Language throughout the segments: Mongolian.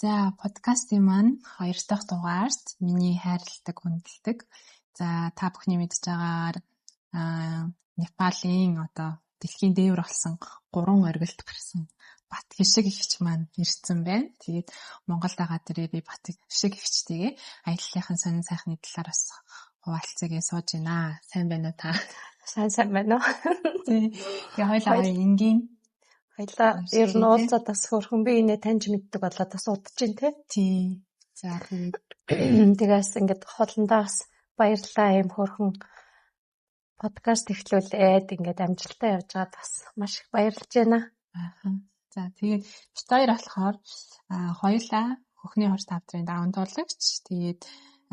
За, подкастын маань хоёр дахь дугаарт миний хайрладаг, хүндэлдэг. За, та бүхний мэдж байгаагаар Непалийн одоо дэлхийн дээвэр болсон 3 оргилд гарсан Батхишиг эгч маань ирсэн байна. Тэгээд Монголд байгаа дээрээ би Батхишиг эгчтэйгээ аяллахын сонин сайхны талаар бас хуваалцъя гэж сууж байна. Сайн байна уу та? Сайн сайн байна уу? Тэгээ хоёулаа энгийн. Хоёлаа ер нь уулзаад бас хөөрхөн би инээ таньж мэддэг болоод бас удаж байна те. Тийм. За, тэгээд тэгээс ингээд холондоо бас баярлалаа, ийм хөөрхөн подкаст эхлүүлээд ингээд амжилттай явж байгаад бас маш их баярлж байна. Аа. За, тэгээд бит хоёр болохоор хоёулаа хөхний хурц хавдрын даван туулагч. Тэгээд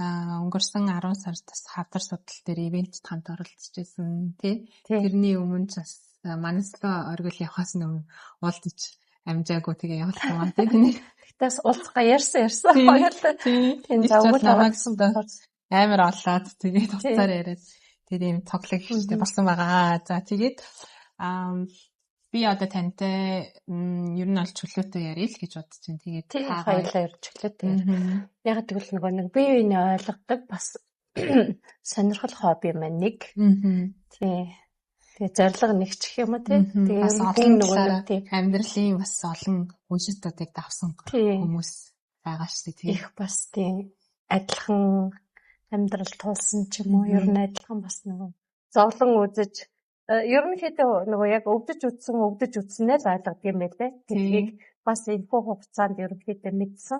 өнгөрсөн 10 сард бас хавдар судал дээр ивентэд хамт оролцож байсан, тий. Тэрний өмнө ч бас Манаслуу оргил явхаас өмнө уулзаж амжаагүй, тэгээ явуулсан ба, тий. Тэгтээс уулзгаа ярьсан ярьсан хоёулаа. Тийм, завгүй намайг амар олоод, тэгээд уцаар яриад, тэгээд ийм цоглог ихтэй болсон байгаа. За, тэгээд би одоо тантай ер нь бол чөлөөтэй ярил л гэж бодож байна. Тэгээд та хоёулаа ер нь чөлөөтэй яри. Яг тэгвэл нөгөө нэг бие биенээ ойлгодог бас сонирхол хобби маань нэг. Тий. Тэгээ зорилго нэг ч гэх юм уу, тий. Тэгээ бас олон нөгөө нэг тий амьдралын бас олон уншилтуудыг давсан хүмүүс байгаа шүү дээ. Тий. Их бас тий адилхан амьдрал туулсан ч юм уу, ер нь адилхан бас нөгөө зовлон үзэж, ерөнхийдөө нөгөө яг өвдөж үтсэн, өвдөж үтснээ л ойлгодог юм байлээ. Гэдгийг бас энэхүү хугацаанд ерөнхийдөө мэдсэн.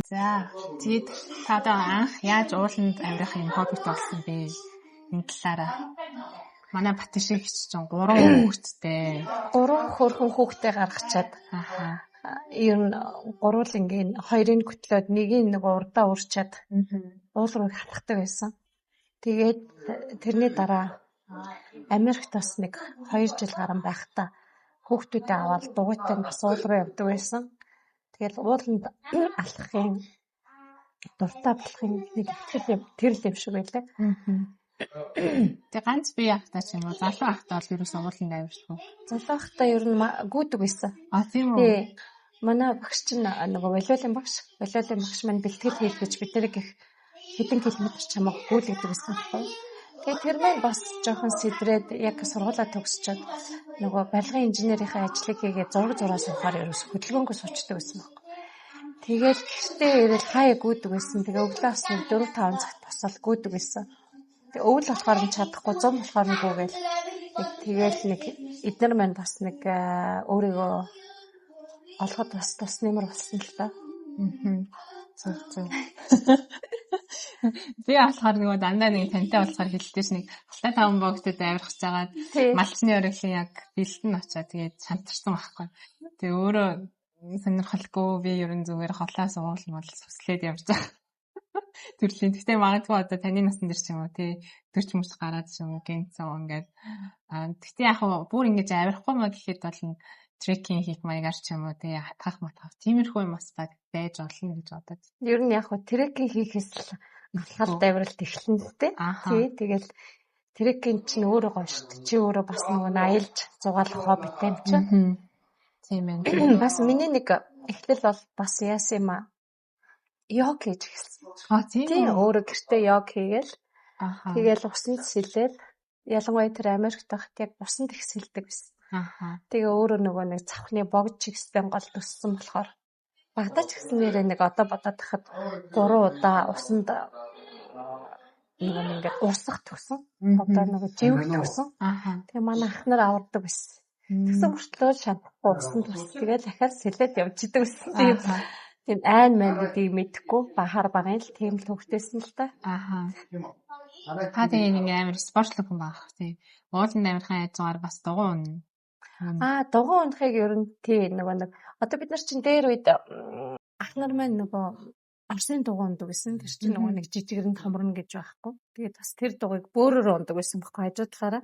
За, тэгээд та одоо анх яаж ууланд авирах юм хоббит болсон бэ? Энэ талаараа. Манай Батшиг чинь 3 хүүхэдтэй. 3 хөөрхөн хүүхдээ гаргачаад. Ер нь гурвуулангийн хоёрыг хөтлөөд, нэгийг нөгөө урдаа урчаад уул руу халахдаг байсан. Тэгээд тэрний дараа Америкт бас нэг 2 жил гарan байхдаа хүүхдүүдээ аваад дугуйтай бас уул руу явдаг байсан. Тэгэл ууланд алхахын дуртай болохын нэг ихтгэл юм, тэр л юм шиг байлаа. Тэгээ ганц бие ахтай ч юм уу, залуу ахтай бол ерөөсөө ууланд авирчгүй. Залуу ахтай ер нь гүйдэг байсан. А, тийм үү? Тий. Манай багш чинь нөгөө волейболын багш, волейболын багш маань бэлтгэл хийх гэж бид нарыг их хэдэн километр чамаг гүйлгэдэг байсан байхгүй юу? Тэгээ тэр маань бас жоохон сэдрээд, яг сургуулаа төгсчөөд нөгөө барилгын инженерийнхээ ажлыг хийгээд зураг зураа суухаар ерөөс хөдөлгөөнгүй суучдаг байсан байхгүй. Тэгэл гэртээ ирэл хаяа гүйдэг байсан. Тэгээ өглөө бас нэг 4 5 цагт босоод гүйдэг байсан. Тэгээ өвөл болохоор нь чадахгүй, зум болохоор нь гүйгээл. Нэг тэгэл нэг эднэр маань бас нэг өөрийгөө олоход бас тус нэмэр болсон л та. Зөв зөв. Би болохоор нөгөө дандаа нэг тантай уулзахаар хэлдэг ш, нэг Алтай таван богдод авирах гэж байгаад малчны оргилын яг бэлтэн очоод тэгээд шантарсан байхгүй. Тэгээ өөрөө сонирхолгүй, би ер нь зүгээр холоос уул мол сүслээд явж байгаа төрлийн. Гэхдээ магадгүй одоо таны насан дээр ч юм уу, тий, 40 мөч гараад ч юм уу, гэнцэн ингээд гэхдээ яг бүр ингэж авирахгүй маа гэхэд бол trekking хийх маягаар ч юм уу, тий, хатгах матгах тиймэрхүү юм бас байж болно гэж бодод. Ер нь яг хуу trekking хийхээс л алхалт авиралт эхэлнэ л дээ. Тий, тэгэл trekking чинь өөрөө гоё шүү дээ. Чи өөрөө бас нөгөө аялж зугаалах хоббитай юм чинь. Тийм ээ. Бас миний нэг эхлэл бол бас яасан юм аа. Йог хийж эхэлсэн. А, тийм үү? Өөрөө гэртээ йог хийгээл. Тэгэл усанд сэлээл. Ялангуяа тэр Америкт байхад яг усанд их сэлдэг байсан. Тэгээ өөрөө нөгөө нэг цавхны богд чигсдэн гол төссөн болохоор багадаа ч гэсэн нэрээ нэг одоо бодоод тахад 3 удаа усанд нөгөө нэг ингээд урсах төсөн. Одоо нөгөө живэх төсөн. Тэгээ манай ах нар авардаг байсан. Тэгсэн мөртлөө шантахгүй усанд бас тэгэл дахиад сэлээд явж идэг байсан. Тийм тийм айн майн гэдгийг мэдэхгүй бахаар багын л тийм л хөвгтэйсэн л та. Та тэгээ нэг амар спортлог хүн байх тий. Ууланд авирахын хажуугаар бас дугуй унана. Аа, дугуй унахыг ер нь тий нөгөө нэг одоо бид нар чинь дээр үед ах нар маань нөгөө Оросын дугуй унадаг байсан. Тэр чинь нөгөө нэг жижигрэн томорно гэж байхгүй. Тэгээд бас тэр дугуйг бөөрөөр унадаг байсан байхгүй хажуу талаараа.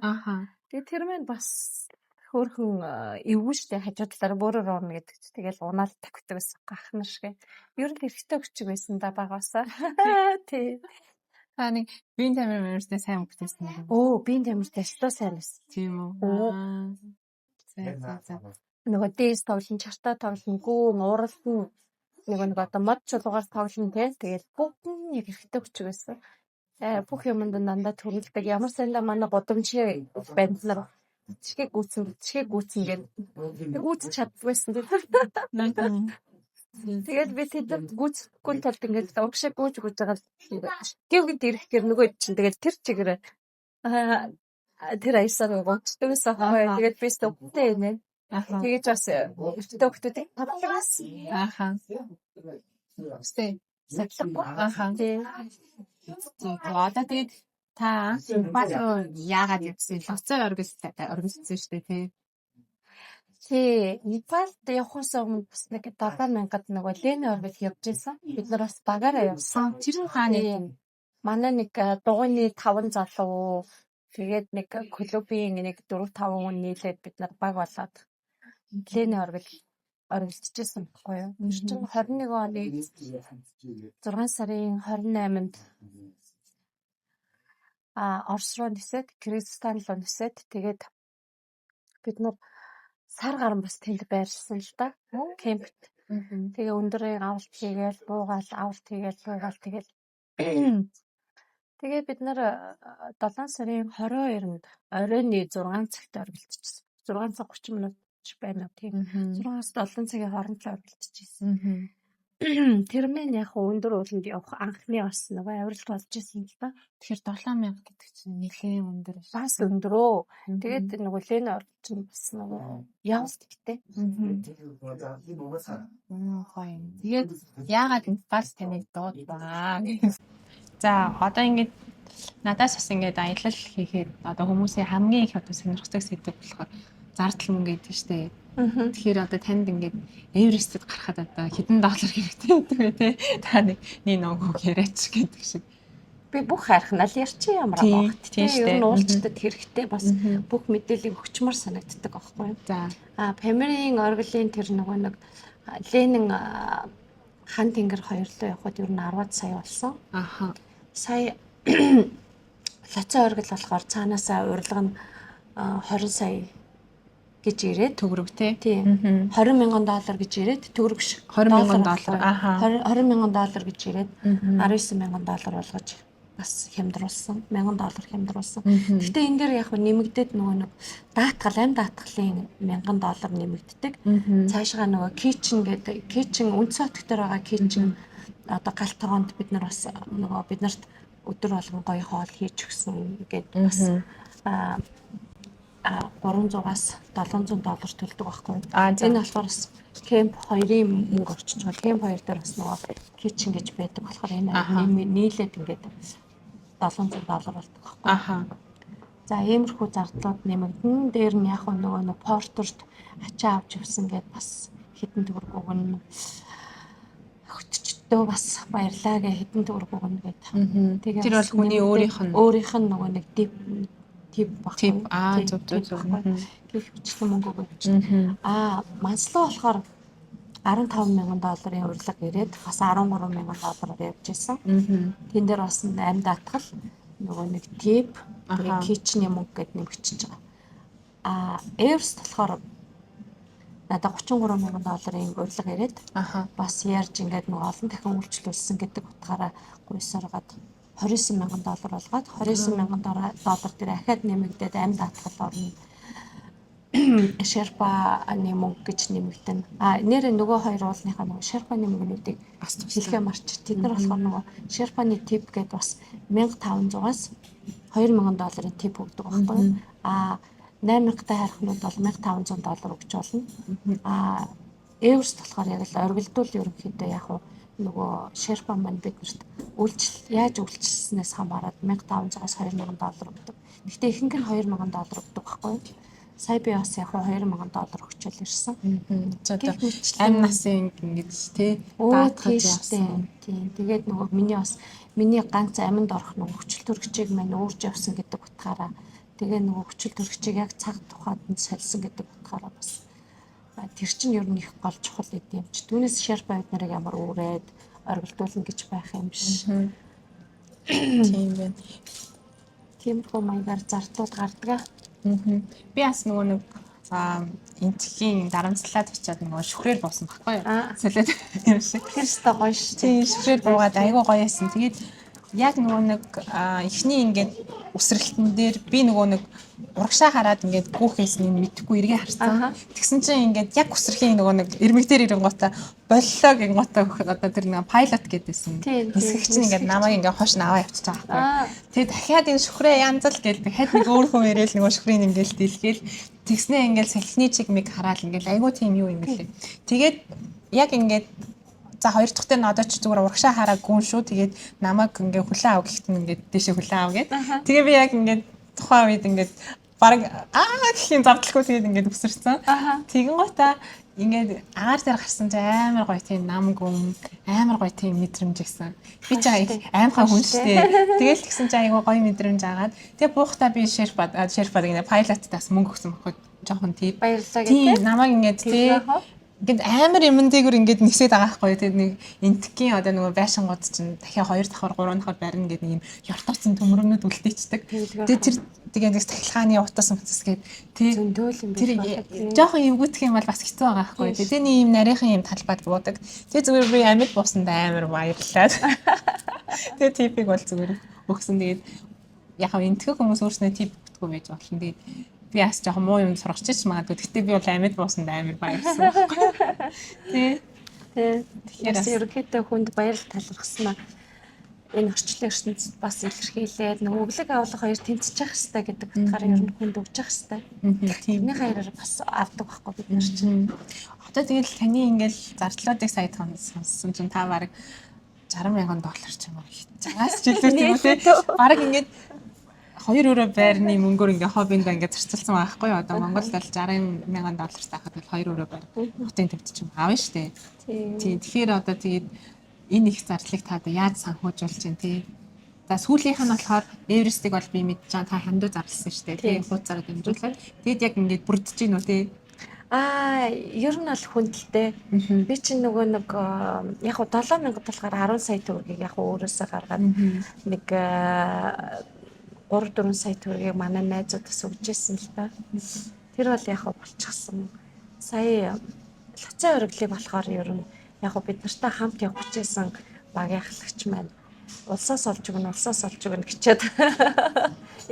Тэгээд тэр маань бас хөөхөн эвгүй штэ, хажуу талаараа бөөрөөр унана гэдэг чинь. Тэгэл унаал тавьдаг байсан ах нар шиг. Ер нь эрэгтэй хүчиг байсан да багасаа. Тий. Та нэг биеийн тамир мөрсдээ сайн бүтээсэн юм. Өө, биеийн тамиртай өстой сайн байсан. Тийм үү. За за за. Нөгөө дээс тоглон, чартаа тоглон, гүүн, уралдан. Нөгөө нэг одоо мод чулуугаар тоглоно те. Тэгэл бүгд нь яг эрэгтэй хүчиг байсан. Бүх юмд нь дандаа төрүүлдэг. Ямар сандаа манай гудамжийн банд нар чигээ гүйцэн, чигээ гүйцэн гэдэг. Гүйцэж чаддгүй байсан. Тэгээд би тэдэнд гүйцэхгүй тулд ингээд урагшаа гүйж гүйж байгаа гівгэнд ирэх гэр нөгөө чинь тэгээд тэр чигээр тэр аясаар гомддог байсан аахгүй. Тэгээд би өстө инээ. Тэгэж бас эрэгтэй хүмүүсийг тадлаг байсан. Үстэй. Сахилахгүй. Тий. Одоо тэгээд та Непал руу яагаад явсан? Лхоцсе оргил оргилцсан шүү дээ, тий. Тий, Непалд явахаас өмнө бас нэг 7000-ад нөгөө Ленин оргил явж исэн. Бид нар бас багаараа явсан. Тэр нь хаана? Манай нэг дугуйны 5 залуу, тэгээд нэг клубын нэг 4 5 хүн нийлээд бид нар баг болоод Ленин оргил оргилдчихсэн байхгүй юу. Тэр чинь 21 оны 6 сарын 28-нд Орос руу нисээд, Кыргызстан руу нисээд, тэгээд бид нар сар гарan бас тэнд байрлсан л да. Кемпт. Тэгээ өндөрийн авалт хийгээл, буугаал, авалт хийгээл, буугаал, тэгэл. Тэгээ бид нар 7 сарын 22-нд оройн 6 цагт оргилдчихсан. 6 цаг 30 минут байна уу, тийм. 6-аас 7 цагийн хооронд л оргилдчихсэн. Тэр мэн яг өндөр ууланд явах анхны бас нөгөө авралт болж исэн л да. Тэгэхээр 7000 гэдэг чинь нэлээд өндөр шүү. Бас өндөрөө. Тэгээд нөгөө Лена оргил чинь бас нөгөө явалт ихтэй. Гоё. Тэгээд яагаад Непал таныг дуудлаа? За, одоо ингээд надаас бас ингээд аялал хийхэд одоо хүмүүсийн хамгийн их одоо сонирхдаг сэдэв болохоор зардал мөнгө гэдэг нь шүү дээ. Тэгэхээр одоо танд ингээд Эверестэд гарахад одоо хэдэн доллар хэрэгтэй гэдэг вэ, те? Та нэг нэг яриач гэдэг шиг. Би бүх хайрхнаа л ярьчих ямар аа. Тийм шүү дээ. Ер нь уулчтад хэрэгтэй бас бүх мэдээллийг өгчмөр санагддаг аахгүй юу? За. Памирын оргилын тэр нөгөө нэг Ленин хан тэнгэр хоёр руу явхад ер нь 10 сая болсон. Сая Лхоцсе оргил болохоор цаанаасаа урилга нь 20 сая гэж ирээд төгрөг тий. Тийм. 20 мянган доллар гэж ирээд, төгрөг ш. 20 мянган доллар. 20 мянган доллар гэж ирээд 19 мянган доллар болгож бас хямдруулсан. 1000 доллар хямдруулсан. Гэхдээ энэ дээр яг нэмэгдээд нөгөө нэг даатгал, амь даатгалын 1000 доллар нэмэгддэг. Цаашгаа нөгөө kitchen гэдэг, kitchen үндсэн отог дээр байгаа kitchen одоо гал тогоонд бид нар бас нөгөө биднэрт өдөр болгон гоё хоол хийж өгсөн гэдэг бас 300-аас 700 доллар төлдөг байхгүй. Энэ болохоор бас Camp 2-ын мөнгө орчиж байгаа. Camp 2 дээр бас нөгөө kitchen гэж байдаг болохоор энэ нийлээд ингээд 700 доллар болдог байхгүй. За, иймэрхүү зардлууд нэмэгдэн. Дээр нь яг нөгөө нэг porter т ачаа авч явсан гэдээ бас хэдэн төгрөг өгнө. Хөтчдөө бас баярлаа гэ хэдэн төгрөг өгнө гэд. Тэгээ тэр бол хүний өөрийнх нь өөрийнх нь нөгөө нэг tip tip баггүй. Зөв зөв зөв. Гэх мэтлэн мөнгө өгч. Манслуу болохоор 15 мянган долларын урилга ирээд бас 13 мянган доллараар явж исэн. Тэн дээр бас амь даатгал, нөгөө нэг tip, тэгээ kitchen ий мөнгө гэд нэмэгчиж байгаа. Эверест болохоор надад 33 мянган долларын урилга ирээд бас ярьж ингээд нөгөө олон дахин үйлчлүүлсэн гэдэг утгаараа гуйсаргаад 29 мянган доллар болгоод 29 мянган доллар дээр ахаад нэмэгдээд амь даатгал орно. Шерпаны мөнгө гэж нэмэгдэнэ. Нэр нөгөө хоёр уулныхаа нөгөө шерпаны мөнгнүүдийг бас хэлхээ марч. Тэд нар болохоор нөгөө шерпаны tip гэдээ бас 1500-аас 2000 долларын tip өгдөг байхгүй юу? 8000-тай хайрхнууд бол 1500 доллар өгч болно. Эверест болохоор яг л оргилдуул ерөнхийдөө яг нөгөө шерпа маань биднэрт үйлчил яаж үйлчилснээс хамаарат 1500-аас 2000 доллар өгдөг. Гэхдээ ихэнх нь 2000 доллар өгдөг байхгүй юу? Сая би бас яг 2000 доллар өгчөөл ирсэн. За, амь насын ингэж тий даатгаж явсан. Тийм. Тэгээд нөгөө миний бас миний ганц аминд орох нөгөө хүчил төрөгчийг маань өөрж явсан гэдэг утгаараа, тэгээ нөгөө хүчил төрөгчийг яг цаг тухайд нь сольсон гэдэг утгаараа бас тэр чинь ер нь их гол чухал гэдэг юм чи. Түүнээс шерпа бид нарыг ямар үүрээд оргилдуулна гэж байх юм биш. Тийм байна. Тиймэрхүү маягаар зардлууд гардаг. Би бас нөгөө нэг Энэтхэгийн дарамслаад очиад нөгөө шүхрээр буусан байхгүй юу? Солиод юм шиг. Тэр өстой гоё шүү. Тийм, шүхрээр буугаад айгүй гоё байсан. Тэгээд яг нөгөө нэг эхний ингээд үсрэлтэн дээр би нөгөө нэг урагшаа хараад ингээд гүүхээс нь мэдэхгүй эргээ харсан. Тэгсэн чинь ингээд яг үсрэхийн нөгөө нэг ирмэг дээр ирэнгуутаа боллоо гингуутаа одоо тэр нэг пайлот гэдээсэн. Нисгэгч чинь ингээд намайг ингээд хойш нь аваа явчихж байгаа байхгүй. Тэгээ дахиад энэ шүхрээ янзал гэл дахиад нэг өөр хүн ирээл нөгөө шүхрийг ингээд дэлгээл тэгснээ ингээд салхины чиг миг хараал ингээд айгүй тийм юу юм бэлээ. Тэгээд яг ингээд за хоёр дахь дээр нь одоо ч зүгээр урагшаа хараа гүн шүү. Тэгээд намайг ингээ хүлээн ав гэхэд нь ингээ дээшээ хүлээн ав гэд. Тэгээ би яг ингээ тухайн үед ингээд баг аа гэхийн завдлахгүй тэгээд ингээд өсөрсөн. Тэгэн гутаа ингээд агаар дээр гарсан чинь амар гоё тийм нам гүн амар гоё тийм мэдрэмж гэсэн. Би ч аймхаа хүн штэ. Тэгэл тэгсэн чинь айгүй гоё мэдрэмж агаад. Тэгээ буухтаа би шерпа шерпа гэнэ пайлоттаас мөнгө өгсөн байхгүй жоохон тийм. Баярлалаа гэдэг. Тийм намайг ингээд тий ингээд амар юмн дээгүр ингээд нисээд байгаа байхгүй. Тэгээд нэг энтгийн одоо нөгөө байшингууд чинь дахиад 2 давхар 3 давхар барина гэдэг нэг юм ёртооцсон төмөрнүүд үлдээчдэг. Тэгээд тэр тэгээд нэг цахилгааны утас мутас гээд тий зөндөөл юм биш. Тэр жоохон эвгүүтэх юм бол бас хэцүү байгаа байхгүй. Тэгээд нэг юм нарийнхан юм талбайд буудаг. Тэгээд зүгээр би амьд буусанд амар баярлалаа. Тэгээд типийг бол зүгээр өгсөн. Тэгээд яг хав энтгэх хүмүүс өөрснөө тип өгдөггүй байж болно. Тэгээд би бас жоохон муу юм сургач ч магадгүй. Гэтэ би бол амьд буусанд амар баярлсан. Тий. Тий. Тэгэхээр ерөнхийдөө хүнд баярлал талархсан энэ орчлон ертөнцид бас илэрхийлээд нөгөө өглөг авлага хоёр тэнцэж явах хэрэгтэй гэдэг утгаараа ер нь хүнд өгч явах хэрэгтэй. Тэрний хайраар бас авдаг байхгүй бид нар чинь. Одоо тэгэл таны ингээл зардлуудыг сая сонссон чинь та бараг 60 мянган доллар ч юм уу хийж байгаас ч илүү тийм үү те. Бараг ингээд хоёр өрөө байрны мөнгөөр ингээ хоббиндаа ингээ зарцуулсан байхгүй юу? Одоо Монголд бол 60 мянган доллар таахад бол хоёр өрөө байр хотын төвд ч юм аавна штэ. Тийм. Тэгэхээр одоо тэгээд энэ их зардлыг та одоо яаж санхүүжүүлж чинь тий? За сүүлийнх нь болохоор Эверестийг бол би мэдж байгаа та хандуу зарласан штэ тий хууцаараа дамжуулаад тэгэд яг ингээд бүрдэж гин үү тий? Аа, ер нь бол хүндэлтэй. Би чинь нөгөө нэг яг 7000 болохоор 10 сая төгрөгийг яг өөрөөсөө гаргаад нэг 3-4 сая төгрөгийг манай найзуудаас өгчээсэн л та. Тэр бол яг болчихсон. Сая лацаа өргөлийг болохоор ер нь яг бид нартай хамт явах гэжсэн багийн ахлагч маань улсаас олж өгнө, улсаас олж өгнө гэчээд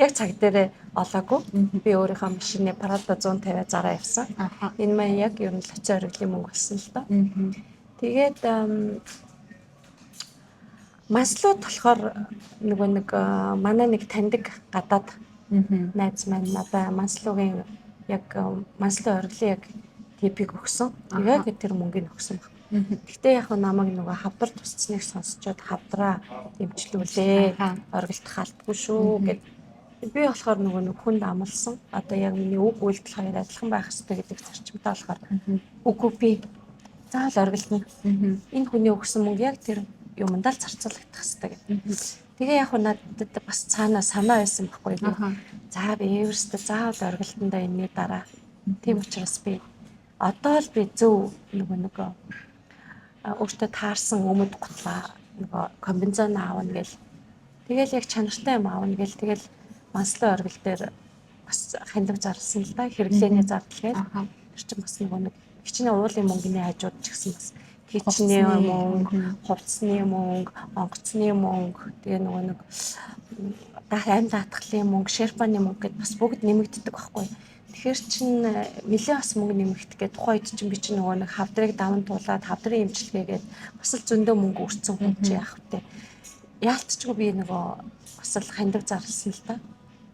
яг цаг дээрээ олоогүй. Би өөрийнхөө машины Prado 150 зараа явсан. Энэ маань яг ер нь лацаа өргөлийн мөнгө болсон л доо. Тэгээд Маслууд болохоор нөгөө нэг манай нэг таньдаг гадаад найз маань надаа Маслуугийн яг Маслуу оргилын яг типийг өгсөн. Яг тэр мөнгийг өгсөн баг. Гэхдээ яг намайг нөгөө хавдар тусцныг сонсчоод хавдраа дэмжлүүлээ. Оргилдох албагүй шүү гэд. Би болохоор нөгөө нэг хүнд амлсан. Одоо яг миний үг үйлдэл хоёр адилхан байх ёстой гэдэг зарчимтай болохоор үгүй би заавал оргилдно. Энэ хүний өгсөн мөнгө яг тэр юмдаа л зарцуулагдах хэрэгтэй гэдэг. Тэгээ яг надад бас цаанаа санаа байсан байхгүй юу. За би Эверестээ заавал оргилдондоо энэний дараа. Тийм учраас би одоо л би зөв нөгөө нэг өөртөө таарсан өмд гутлаа нөгөө комбинзон аавна гэл. Тэгэл яг чанартай юм аавна гэл. Тэгэл манслын оргил дээр бас хандив зарласан л да. Хэрэглээний зардал гээл. Тэр чинь бас нөгөө нэг хичнээн уулын мөнгөний хажууд ч гэсэн бас кичний мөнгө, хувцсны мөнгө, онгоцны мөнгө, тэгээ нөгөө нэг амь даатгалын мөнгө, шерпаны мөнгө гэд бас бүгд нэмэгддэг байхгүй. Тэгэхээр чин нэлээд бас мөнгө нэмэгдэх гээд тухайн үед чинь би чинь нөгөө нэг хавдрыг даван туулаад хавдрын имчилгээгээд бас л зөндөө мөнгө өртсөн хүн чи яах вэ? Яалтчгүй би нөгөө бас л хандив зарласан л та.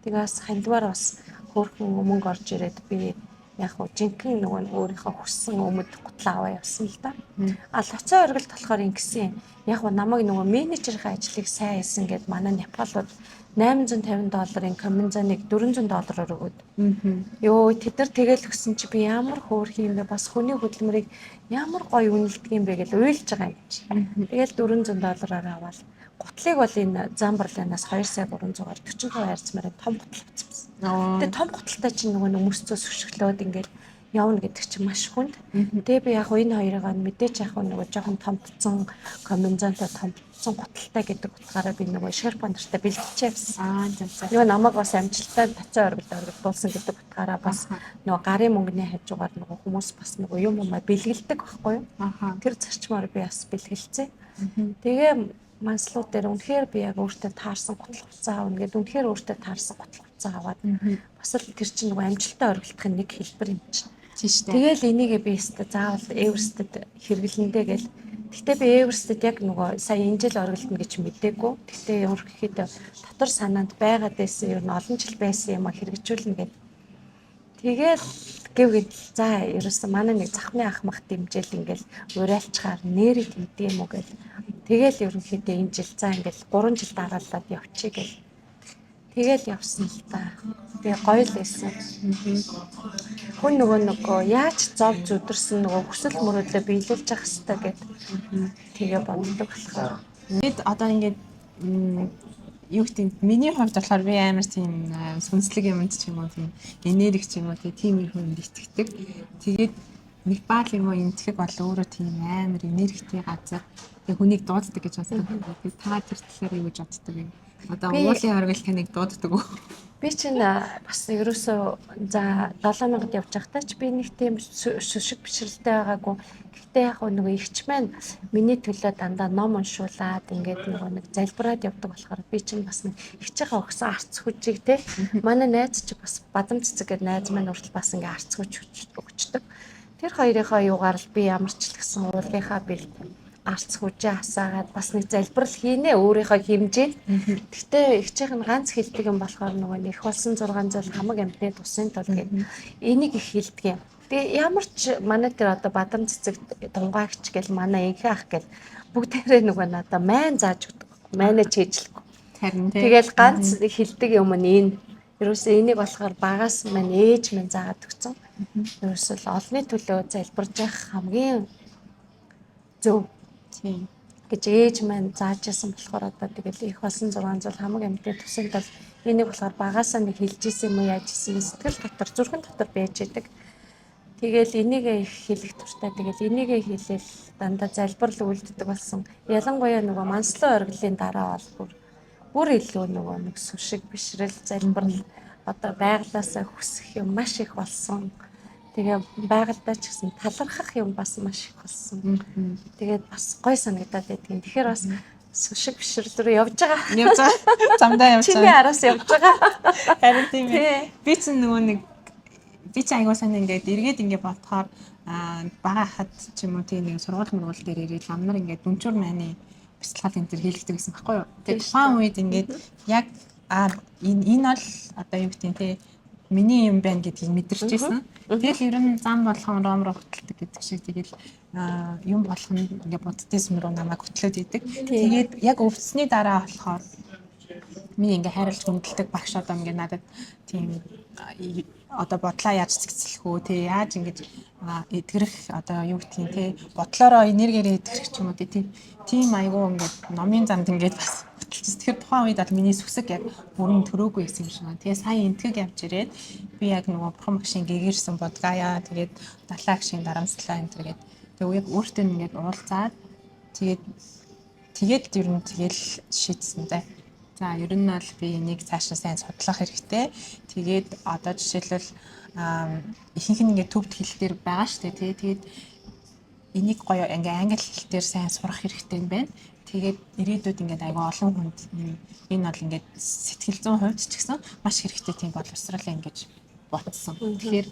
Тэгээ бас хандиваар бас хөөрхөн мөнгө орж ирээд би яг хуу жинхэнэ нөгөө өөрийнхөө хүссэн өмд гутлаа аваа явсан л да. А лоцоо оргилд болохоор ингэсэн. Яг хуу намайг нөгөө менежерийн ажлыг сайн хийсэн гэд манай Непалууд 850 долларын комбинзоныг 400 доллараар өгөөд. Йоо тэд нар тэгэл өгсөн чи би ямар хөөрхөн юм бэ? Бас хүний хөдөлмөрийг ямар гоё үнэлдэг юм бэ гэж уйлж байгаа юм чи. Тэгэл 400 доллараар аваад гутлыг бол энэ Замбарланаас 2 сая 300-аар 45 хайрцмаар том гутал авчихсан. Тэгээ том гуталтай чинь нөгөө нэг мөсцөөс өшөглөөд ингээл явна гэдэг чинь маш хүнд. Тэгээ би яг энэ хоёрыг мэдээж яг нөгөө жоохон томтцсон комбинзонтой томтцсон гуталтай гэдэг утгаараа би нөгөө шерпа нартай бэлтжиж явсан. Аа зөв зөв. Нөгөө намайг бас амжилттай тацсан оргил оргилдуулсан гэдэг утгаараа бас нөгөө гарын мөнгөний хажуугаар нөгөө хүмүүс бас нөгөө юм юмаа бэлгэлдэг байхгүй юу? Тэр зарчмаар би бас бэлгэлцээ. Тэгээ манслуу дээр үнэхээр би яг өөртөө таарсан гутал хувцас аавна гэд үнэхээр өөртөө таарсан гутал хувцас аваад бас л тэр чинь нөгөө амжилттай оргилдохын нэг хэлбэр юм чинь. Тийм шүү дээ. Тэгэл энийгээ би өстө заавал Эверстэд хэрэглэндэ гэл. Гэтэ би Эверстэд яг нөгөө сая энэ жил оргилдно гэж мдээгүй. Гэтэ ерөнхийдөө дотор санаанд байгаад байсан ер нь олон жил байсан юм а хэрэгжүүлнэ гэд. Тэгэл гэв гэтэл за ерөөсөн манай нэг захмын ах мах дэмжээл ингээл уриалчгаар нэрийг хийдэг юм уу гэл. Тэгэл ерөнхийдөө энэ жил за ингээл 3 жил дараалаад явчих гэл. Тэгэл явсан л та. Тэгээ гоё л байсан. Хүн нөгөө яаж зов зүдэрсэн нөгөө хүсэл мөрөөдлөө биелүүлж явах хэрэгтэй гэд тэгээ боддог болохоор. Бид одоо ингээд юу гэдэг миний хувьд болохоор би амар тийм сүнслэг юмд ч юм уу тийм энерги ч юм уу тийм юмд итгэдэг. Тэгээд Непал юм уу Энэтхэг бол өөрөө тийм амар энергитэй газар. Тэгээ хүнийг дууддаг гэж боддог. Тэгээд та тэр талаар юу гэж боддог юм? Одоо уулын оргил таныг дууддаг уу? Би чинь бас ерөөсөө за 7000-д явж байхдаа ч би нэг тийм сүшиг бишрэлтэй байгаагүй. Гэхдээ яг нөгөө эгч маань миний төлөө дандаа ном уншуулад ингээд нөгөө нэг залбираад явдаг болохоор би чинь бас нэг эгчийнхээ өгсөн арц хүчийг те манай найз чи бас бадам цэцэг гэдэг найз маань хүртэл бас ингээд арц хүч өгчдөг. Тэр хоёрынхоо юугаар л би ямар ч л гэсэн уулынхаа бэлд арц хүжээ асаагаад бас нэг залбирал хийнэ өөрийнхөө хэмжээнд. Гэхдээ эгчийнх нь ганц хэлдэг юм болохоор нөгөө нэг их болсон 6 зуул хамаг амьтны тусын тул гэдэг энийг их хэлдэг юм. Тэгээ ямар ч манай тэр одоо бадам цэцэг дунгаагч гэл манай инхээ ах гэл бүгдээрээ нөгөө надаа майн зааж өгдөг. Майнаа чийжлэхгүй. Харин тий. Тэгэл ганц хэлдэг юм нь энэ. Ерөөсөө энийг болохоор багаас маань ээж минь заагаад өгсөн. Ерөөсөө л олонний төлөө залбирж явах хамгийн зөв Тийм. гэж ээж маань зааж исэн болохоор одоо тэгэл их болсон 6 зуул хамаг амьтны тусын тул энийг болохоор багасаа нэг хэлж исэн юм уу яаж исэн сэтгэл дотор зүрхэн дотор байж идэг. Тэгэл энийгээ их хэлэх туртай. Тэгэл энийгээ хэлээл дандаа залбирал үлддэг болсон. Ялангуяа нөгөө манслан оргилын дараа бол бүр илүү нөгөө нэг сүшиг бишрэл залбирал одоо байглаасаа хүсэх юм маш их болсон. Тэгээ байгальдаа ч гэсэн талархах юм бас маш их болсон. Тэгээд бас гой санагдаад байдгийн. Тэгэхээр бас сүшиг бишрэл рүү явж байгаа. Явж байгаа. Замдаа явж Чиний байгаа. араас явж байгаа. Харин тийм ээ. Тий. Би чинь нөгөө нэг би чинь аягүй сайн ингээд эргээд ингээд бодохоор бага хад ч юм уу тийм нэг сургууль мургуул дээр ирээд лам нар ингээд дүнчүр майны бяцлагал энэ төр хийлгдэг гэсэн баггүй юу. Тэгээд тухайн үед ингээд яг энэ бол одоо юу гэдэг нь те миний юм байна гэдгийг мэдэрч ирсэн. Тэгэл ер нь зам болгон ром руу хөтэлдэг гэдэг шиг тэгэл юм болгон ингээд буддизм руу намайг хөтлөөд идэг. Тэгээд яг өвдсөний дараа болохоор миний ингээ хайрлаж хүндэлдэг багш одоо ингээ надад тийм одоо бодлоо яаж цэгцлэх үү те яаж ингэж эдгэрэх одоо юу гэдгийг те бодлоороо энергиэрээ эдгэрэх ч юм уу те тийм айгуу ингээд номын замд ингээд бас хөтөлчихсэн. Тэгэхээр тухайн үед бол миний сүсэг яг бүрэн төрөөгүй байсан юм шиг байна. Тэгээ сая энтгэг явж ирээд би яг нөгөө бурхан багшийн гэгэрсэн бодгаая тэгээд далаа агшийн дарамслаа энэ төр гээд тэгээ яг өөртөө ингээд уулзаад тэгээд ер нь тэгэл шийдсэн зэ. За ер нь бол би энийг цаашаа сайн судлах хэрэгтэй. Тэгээд одоо жишээлбэл ихэнх нь ингээд төвд хэл дээр байгаа шүү дээ тий. Тэгээд энийг гоё ингээ англи хэл дээр сайн сурах хэрэгтэй юм байна. Тэгээд ирээдүйд ингээд айгүй олон хүнд энэ бол ингээд сэтгэл зүйн хувьд ч гэсэн маш хэрэгтэй тийм боловсрал юм гэж бодсон. Тэгэхээр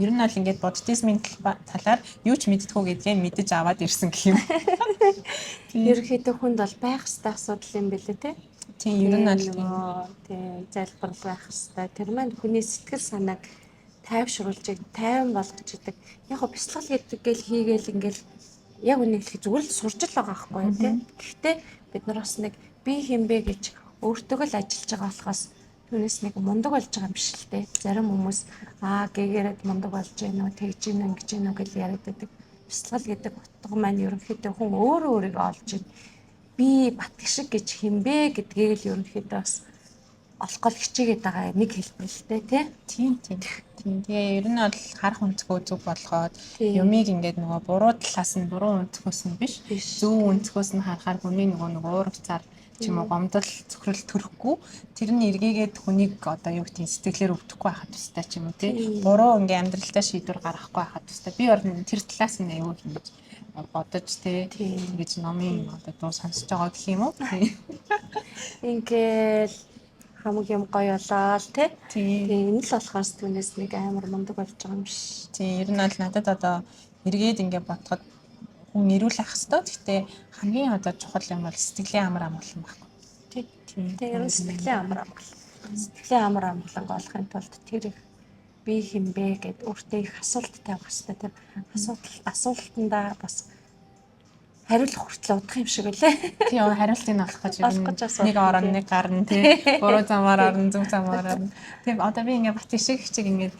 ер нь бол ингээд буддизмын талаар юу ч мэддэггүй гэдгээ мэдэж аваад ирсэн гэх юм. Ерөнхийдөө хүнд бол байх ёстой асуудал юм билээ те. Тийм ер нь бол тий залбирал байх ёстой. Тэр маань хүний сэтгэл санааг тайвшруулж, тайван болгож идэг. Яг го бяцлал гэдэг гэл хийгээл ингээл яг үнийг хэлэх зүгээр л сурч л байгаа байхгүй юу те. Гэхдээ бид нар бас нэг би хинбэ гэж өөртөө л ажиллаж байгаа болохоос түүнээс нэг мундаг болж байгаа юм биш л те. Зарим хүмүүс гэгэрээд мундаг болж гэнэ үү, тэгж гэнэ ингэж гэнэ үү гэж яриад байдаг. Бяцлал гэдэг утга маань ерөнхийдөө хүн өөрөө өөрийгөө олж ийн. Би Батгшиг гэж хинбэ гэдгийг л ерөнхийдөө бас олох гол хичээгээд байгаа нэг хэлбэр л дээ, тий. Тийм тийм. Тийм. Тэгээ ер нь бол харах өнцгөө зөв болгоод юмыг ингээд нөгөө буруу талаас нь, буруу өнцгөөс нь биш, зөв өнцгөөс нь харахаар хүний нөгөө уур уцаар ч юм уу гомдол, цөхрөл төрөхгүй, тэр нь эргээгээд хүнийг одоо юу гэдгийг сэтгэлээр өвдөхгүй байхад тустай ч юм уу, тий. Буруу ингээ амьдралдаа шийдвэр гаргахгүй байхад тустай. Би бол тэр талаас нь аюу ингэж бодож, тий, ингэж номын одоо дуу сонсож байгаа гэх юм уу. Ингээл хамаг юм гоё болоо л, тий. Тэгээ энэ л болохоор түүнээс нэг амар мундаг болж байгаа юм биш. Тийм, ер нь бол надад одоо эргээд ингээ бодоход хүн эрүүл ах хэвээр. Гэхдээ хамгийн одоо чухал юм бол сэтгэлийн амар амгалан байхгүй. Тий. Тэгээ ер нь сэтгэлийн амар амгалан. Сэтгэлийн амар амгалан олохын тулд тэр их би хэн бэ гэд өөртөө их асуулт тавих хэрэгтэй. Тэр асуултандаа бас хариулах хүртэл удах юм шиг үлээ. Тийм, хариултыг олох гэж нэг орон, нэг гарна, тий. Буруу замаар орно, зөв замаар орно. Тийм, одоо би ингээ бат ишиг чиг ингээд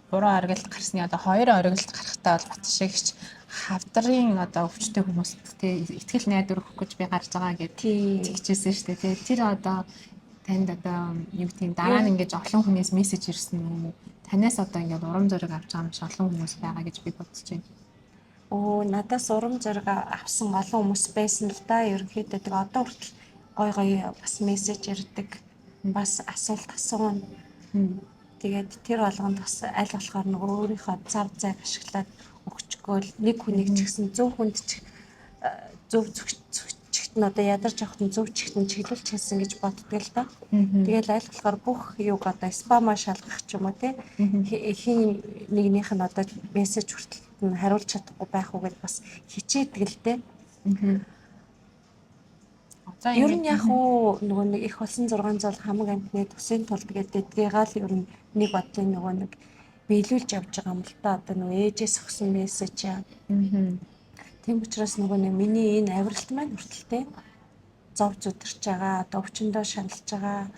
буруу оргилд гарсны одоо хоёр оргилд гарахтаа бол бат ишигч хавдрын одоо өвчтэй хүмүүст, тий, итгэл найдвар өгөх гэж би гарч байгаа гэд тэгчээсэн шүү дээ, тий. Тэр одоо танд одоо юу гэдгийг дараа нь ингэж олон хүнээс мессеж ирсэн үү? Танаас одоо ингээд урам зориг авч байгаа юм шиг олон хүмүүс байгаа гэж би бодож байна. Өө, надаас урам зориг авсан олон хүмүүс байсан л да. Ерөнхийдөө тэг одоо хүртэл гой гой бас мессеж ирдэг. Бас асуулт асууна. Тэгээд тэр болгонд бас аль болохоор нөгөө өөрийнхөө зав зайг ашиглаад өгчгөөл нэг хүнийг ч гэсэн зөв хүнд ч зөв чигт нь одоо ядарч явахад нь зөв чигт нь чиглүүлж хэлсэн гэж боддог л да. Тэгэл аль болохоор бүх юуг одоо spam аа шалгах ч юм уу, те, хин нэгнийх нь одоо мессеж хүртэл нь хариулж чадахгүй байх уу гэж бас хичээдэг л дээ. Ер нь яг уу нөгөө нэг их болсон 600 хамаг амтны тусын тулд гэдэг дэдгээгаал ер нь нэг бодлын нөгөө нэг биелүүлж явж байгаа юм л да. Одоо нөгөө ээжээс өгсөн мессеж яа. Тийм учраас нөгөө нэг миний энэ авиралт маань хүртэлтэй зов зүдэрч байгаа, одоо өвчнөдөө шаналж байгаа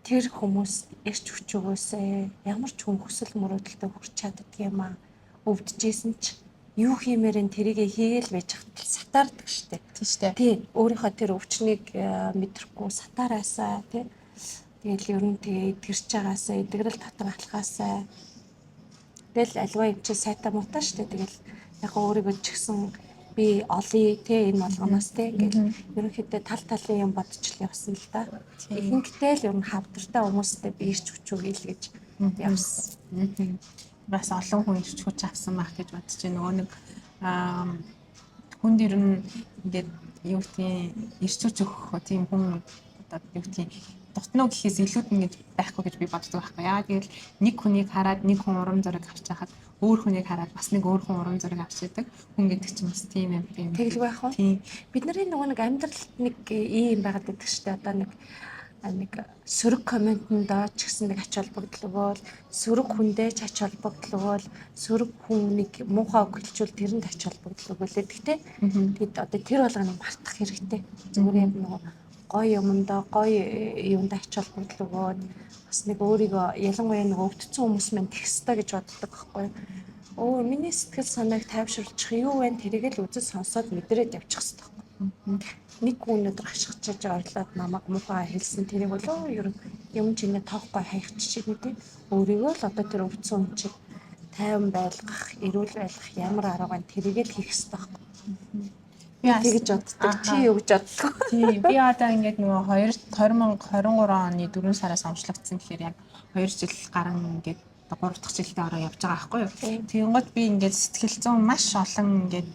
тэр хүмүүс эрч хүч өгөөсэй. Ямар ч хүн хүсэл мөрөөдөлтөд хүрч чаддаг юм аа. Өвдөжсэн ч юу хиймээр н тэрийгэ хийгээл байж хатал сатаардаг штэ. Тийм штэ. Тий, өөрийнхөө тэр өвчнийг мэдрэхгүй сатаараасаа, тий. Тэгэл ер нь тэгээ эдгэрч байгаасаа, эдгэрэл татан алхаасаа. Тэгэл альва юм чи сайтай муутай штэ. Тэгэл яг өөрийгөө ч гэсэн би олъё, тий, энэ болгоноос, тий, ингээл ерөнхийдөө тал талын юм бодож л явсан л да. Ихэнхдээ л ер нь хавдартай хүмүүстэй би ирч хүч өгье л гэж явсан. Бас олон хүн ирч хүч авсан байх гэж бодож байна. Нөгөө нэг хүнд ер нь ингээд юу гэдгийг ирч хүч өгөх тийм хүн одоо юу гэдгийг дутнуу гэхээс илүүд нь гэж байхгүй гэж би боддог байхгүй. Яагаад гэвэл нэг хүнийг хараад нэг хүн урам зориг авч байхад өөр хүнийг хараад бас нэг өөр хүн урам зориг авч идэг. Хүн гэдэг чинь бас тийм юм тийм. Тэгэл байх уу? Тийм. Бидний нөгөө нэг амьдралд нэг ийм байгаад байдаг шүү дээ. Одоо нэг сөрөг комментэндээ ч гэсэн нэг ач холбогдол өгөөл, сөрөг хүндээ ч ач холбогдол өгөөл, сөрөг хүн нэг муухай үг хэлчихвэл тэрэнд ач холбогдол өгөөл гэдэг те. Тэгэд одоо тэр болгоныг мартах хэрэгтэй. Зүгээр яг нөгөө гоё юмдаа, гоё юунд ач холбогдол өгөөд бас нэг өөрийгөө ялангуяа нөгөө өвдсөн хүмүүс мань тех ёстой гэж боддог байхгүй юу? Өө, миний сэтгэл санааг тайвшруулчих юу вэ? Тэрийг л үзэж сонсоод мэдрээд явчих ёстой байхгүй. Нэг хүн өнөөдөр хашгичиж орлоод намайг муухай хэлсэн тэрийг бол ер нь юм чинь тоохгүй хаягчих нэг тийм. Өөрийгөө л одоо тэр өвдсөн хүн чинь тайван байлгах, эрүүл байлгах ямар арга байна, тэрийг л хийх ёстой байхгүй. Би тэгж боддог. Чи юу гэж боддог? Тийм, би одоо ингээд нөгөө 2023 оны 4 сараас онцлогдсон гэхээр яг 2 жил гарan ингээд 3 дахь жилдээ ороо явж байгаа байхгүй юу. Тэгэнгүүт би ингээд сэтгэл зүйн маш олон ингээд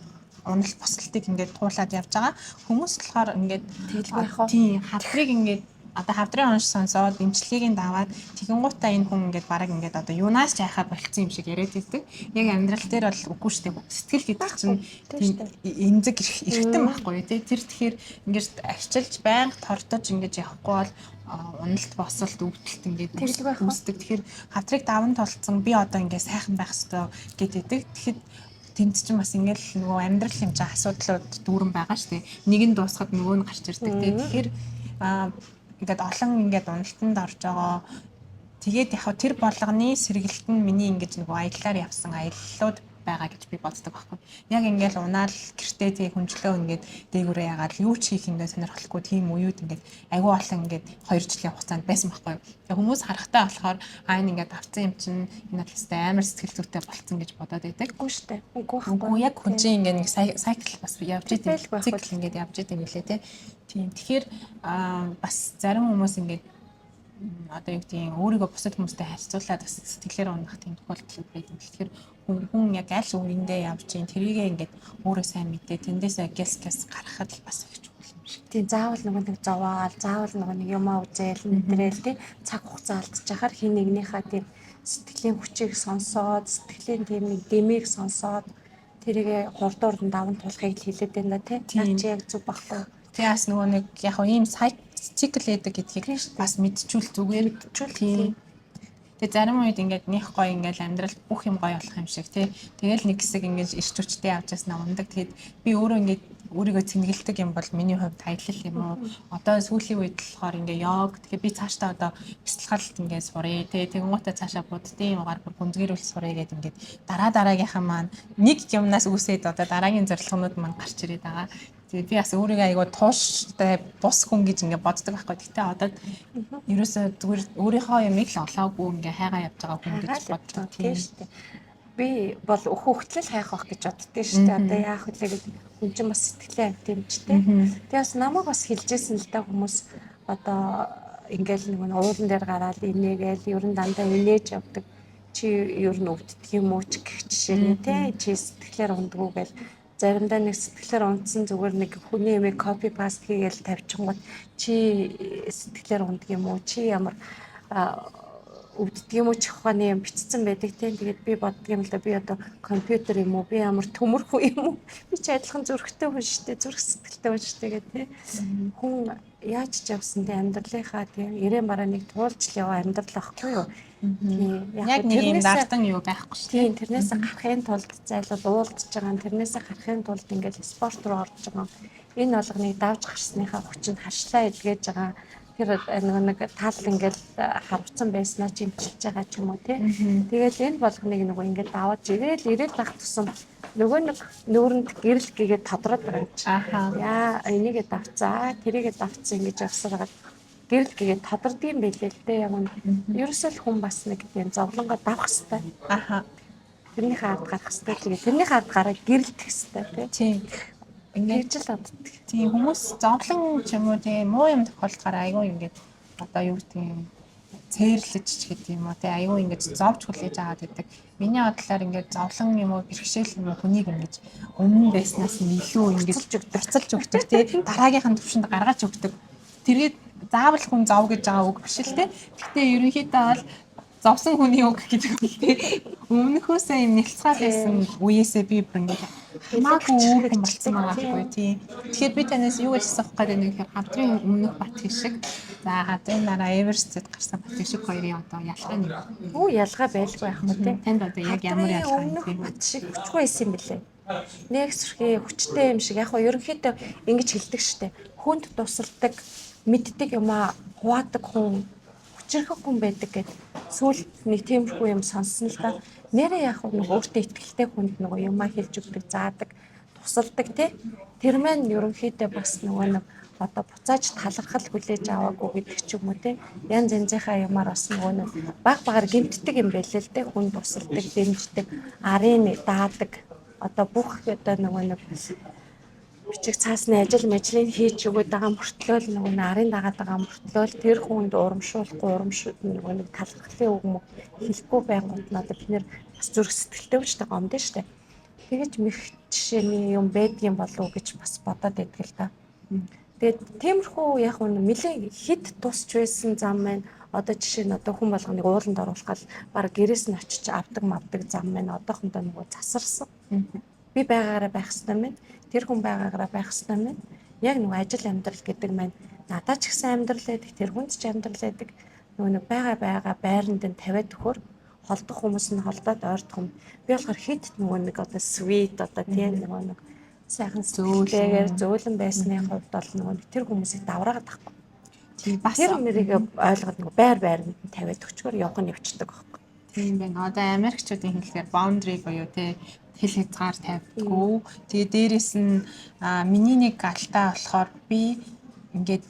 уналт босолтыг ингээд туулаад явж байгаа. Хүмүүс болохоор ингээд Тэгэлгүй яах вэ? Тийм, хавдрыг ингээд одоо хавдрын унш сонсоод эмчилгээг нь даваад тэгэнгуутаа энэ хүн ингээд бараг ингээд одоо юунаас ч яхаа болцсон юм шиг яриад идэг. Яг амьдрал дээр бол үгүй шүү дээ. Сэтгэл гэдэг чинь тийм эмзэг эргэтэн байхгүй юу, тий. Тэр тэгэхээр ингээд арчилж байнга тордож ингээд явахгүй бол уналт босолт өвдөлт ингээд үүсдэг. Тэгэхээр хавдрыг даван толцсон би одоо ингээд сайхан байх ёстой гэдэг. Тэгэхэд тэнд чинь бас ингээд л нөгөө амьдрал юм чинь асуудлууд дүүрэн байгаа шүү дээ. Нэг нь дуусахад нөгөө нь гарч ирдэг, тий. Тэгэхээр ингээд олон ингээд уналтанд орж байгаа. Тэгээд яг тэр болгоны сэргэлт нь миний ингэж нөгөө аяллаар явсан аяллууд байгаа гэж би боддог байхгүй. Яг ингээл унаал гэртээ тэгээ хүнжлөө ингээд дээгүүрээ ягаад юу ч хийх ингээд сонирхолгүй тийм үеуд ингээд айгүй олон ингээд 2 жилийн хугацаанд байсан байхгүй. Тэгээ хүмүүс харахтаа болохоор аа, энэ ингээд авцсан юм чинь энэ бол өстэй амар сэтгэл зүйтэй болцсон гэж бодоод байдаг. Үгүй шүү дээ. Үгүй байхгүй. Үгүй, яг хүн чинь ингээд нэг cycle бас явж идэв. Цикл ингээд явж идэв юм лээ те. Тийм. Тэгэхээр бас зарим хүмүүс ингээд одоо юу гэдгийг өөрийгөө бусад хүмүүстэй харьцуулаад бас сэтгэлээр унах тийм тохиолдол байдаг юм. Тэгэхээр хүн яг аль үеиндээ явж чинь тэрийгээ ингээд өөрөө сайн мэдээ, тэндээсээ гяс гяс гаргахад л бас их чухал юм шиг. Тийм, заавал нөгөө нэг зовоол, заавал нөгөө нэг юмаа үзээл мэдрээл тий, цаг хугацаа алдчихахаар хин нэгнийхээ тийм сэтгэлийн хүчийг сонсоод, сэтгэлийн тийм нэг дэмийг сонсоод тэрийг хурдуур нь даван туулахыг л хэлээд байна да тий. Наа чи яг зөв баггүй. Тэгээ бас нөгөө нэг яг ийм цикл байдаг гэдгийг бас мэдчүүл зүгээр. Мэдчүүл, тийм. Тэгээ зарим үед ингээд нэх гоё, ингээд амьдрал бүх юм гоё болох юм шиг тий. Тэгэл нэг хэсэг ингээд эрч хүчтэй явж яснаа ундаг. Тэгээд би өөрөө ингээд өөрийгөө цэнгэлдэг юм бол миний хувьд аялал юм уу. Одоо сүүлийн үед болохоор ингээ йог. Тэгэхээр би цаашдаа одоо бясалгалт ингээ сурыг тий. Тэгэнгүүтээ цаашаа буддын югаар бүр гүнзгийрүүл сурыг гэдэг ингээд дараа дараагийнхаа маань нэг юмнаас үүсээд одоо дараагийн зорилгонууд маань гарч ирээд байгаа. Тэгээ би бас өөрийгөө айгуу тууштай бус хүн гэж ингээ боддог байхгүй. Гэтэ одоо ерөөсөө зүгээр өөрийнхөө юмыг л олоогүй ингээ хайгаа явж байгаа хүн гэж боддог, тийм шүү дээ. Би бол өхөхтлэл хайх байх гэж боддөө шүү дээ. Одоо яах вэ гэдэг хүн чинь бас сэтгэлээ амт юм ч тийм. Тэгээ бас намайг бас хэлжсэн л да хүмүүс, одоо ингээл нэг уулан дээр гараал инээгээл ер нь дандаа инээж явдаг. Чи ер нь өвддөг юм уу ч гэх жишээ нь тий. Чи сэтгэлээр ундгүү гэл, заримдаа нэг сэтгэлээр унтсан, зүгээр нэг хүний юмыг copy paste хийгээл тавьчихгууд чи сэтгэлээр ундаг юм уу, чи ямар өвддөг юм уу ч ухааны юм бичсэн байдаг тийм. Тэгээд би боддог юм л да, би одоо компьютер юм уу, би ямар төмөрхүү юм уу, би ч адилхан зүрхтэй хүн шүү дээ, зүрх сэтгэлтэй хүн шүү дээ гэх тийм. Хүн яаж ч явсан тийм амьдралынхаа тийм ирээн барааныг туулж л яваа амьдрал ахгүй юу. Тийм. Яг нэг юм дардан юу байхгүй шүү. Тийм, тэрнээс гарахын тулд зайлуул уулзж байгаа, тэрнээс гарахын тулд ингээл спорт руу орж байгаа. Энэ болгоныг давж гарсныхаа хүчинд харшлаа илгээж байгаа. Тэр нөгөө нэг тал ингээл харавцсан байснаа ч имчилж байгаа ч юм уу тий. Тэгэл энэ болгоныг нөгөө ингээл даваж ирээл ирээл байх тусам нөгөө нэг нүүрэнд гэрэл гээгээд тодроод байгаа юм чи. Яа, энийгээ давцаа, тэрийгээ давцсан ингэж явсараад гэрэл гээгээд тодордгийм байлээ л дээ яг нь. Ерөөсөө л хүн бас нэг тийм зовлонгоо давах хэвээр. Тэрнийхээ ард гарах хэвээр. Тэгээ тэрнийхээ ард гараад гэрэлтэх хэвээр тий. Тийм. Ингээд л боддог. Тийм, хүмүүс зовлон ч юм уу тийм муу юм тохиолдохоор айгүй ингээд одоо юу гэдэг юм цээрлэж ч гэдэг юм уу тий, айгүй ингээд зовж хүлээж аваад байдаг. Миний бодлоор ингээд зовлон юм уу, бэрхшээл юм уу хүнийг ингээд өмнө байснаас нь илүү ингээд буцалж өгдөг тий. Дараагийнх нь төвшөнд гаргаж өгдөг. Тэгээд заавал хүн зов гэж байгаа үг биш л тий. Гэхдээ ерөнхийдөө бол зовсон хүний үг гэдэг үг тий. Өмнөхөөсөө юм нэлцгаа байсан үеэсээ би бүр ингээд хамаагүй өөр хүн болсон байгаа байхгүй тий. Тэгэхээр би танаас юу гэж асуух гэдэг нэг гэхээр хавдрын өмнөх бат шиг, за хадрын дараа Everest-д гарсан бат шиг хоёрын одоо ялгаа нь юу? Үу, ялгаа байлгүй яах вэ тий. Танд одоо яг ямар ялгаа юм бэ? Бат шиг хүчгүй байсан юм бэлээ. Нэг сүрхий хүчтэй юм шиг, яг хоо ерөнхийдөө ингэж хэлдэг штэ. Хүнд тусалдаг, мэддэг юмаа хуваадаг хүн хүчрхэг хүн байдаг гэд сүүлд нэг тиймэрхүү юм сонссон л да. Нэрээ яг нэг өөртөө ихтэй хүнд нөгөө юмаа хэлж өгдөг, заадаг, тусалдаг тий. Тэр маань ерөнхийдөө бас нөгөө нэг одоо буцааж талархал хүлээж аваагүй гэдэг ч юм уу тий. Янз янзынхаа юмар бас нөгөө нэг баг багаар гэмтдэг юм байлээ л дээ. Хүн тусалдаг, дэмждэг, арын даадаг. Одоо бүх одоо нөгөө нэг бичиг цаасны ажил мажлыг хийж өгöd байгаа мөртлөө л нөгөө нарын дагаад байгаа мөртлөө л тэр хүнд урамшуулахгүй, нөгөө нэг талархлын үг мөг хэлэхгүй байнгут нь одоо бид нэр бас зүрх сэтгэлтэй шүү дээ, гомдсон шүү дээ. Тэгэж мэх жишээний юм байдгийн болов уу гэж бас бодоод байдаг л да. Тэгээд тиймэрхүү яг нь нэлээд хит тусч байсан зам маань одоо жишээ нь одоо хүн болгоныг ууланд оруулах гал баг гэрээс нь очиж авдаг мавдаг зам маань одоохондоо нөгөө засарсан. Би байгаагаараа байх хэрэгтэй мэн. Тэр хүн байгаагаараа байх хэрэгтэй мэн. Яг нөгөө ажил амьдрал гэдэг маань надад ч гэсэн амьдрал байдаг, тэр хүнд ч амьдрал байдаг. Нөгөө нэг байгаа байгаа байранд нь тавиад өгөхөр холдох хүмүүс нь холдоод ойртох юм. Би болохоор хит нөгөө нэг одоо sweet одоо тийм нөгөө нэг сайхан зөөлөөр зөөлөн байсны хувьд бол нөгөө тэр хүмүүсийг давраагаад байхгүй. Тийм, бас тэр мэрийг ойлгоод нөгөө байр байранд нь тавиад өчгөр явах нь явцдаг байхгүй. Тийм байна. Одоо Америкчуудын хэллэгээр boundary буюу те Хэл хязгаар тавьдаггүй. Тэгээ дээрэс нь миний нэг алдаа болохоор би ингээд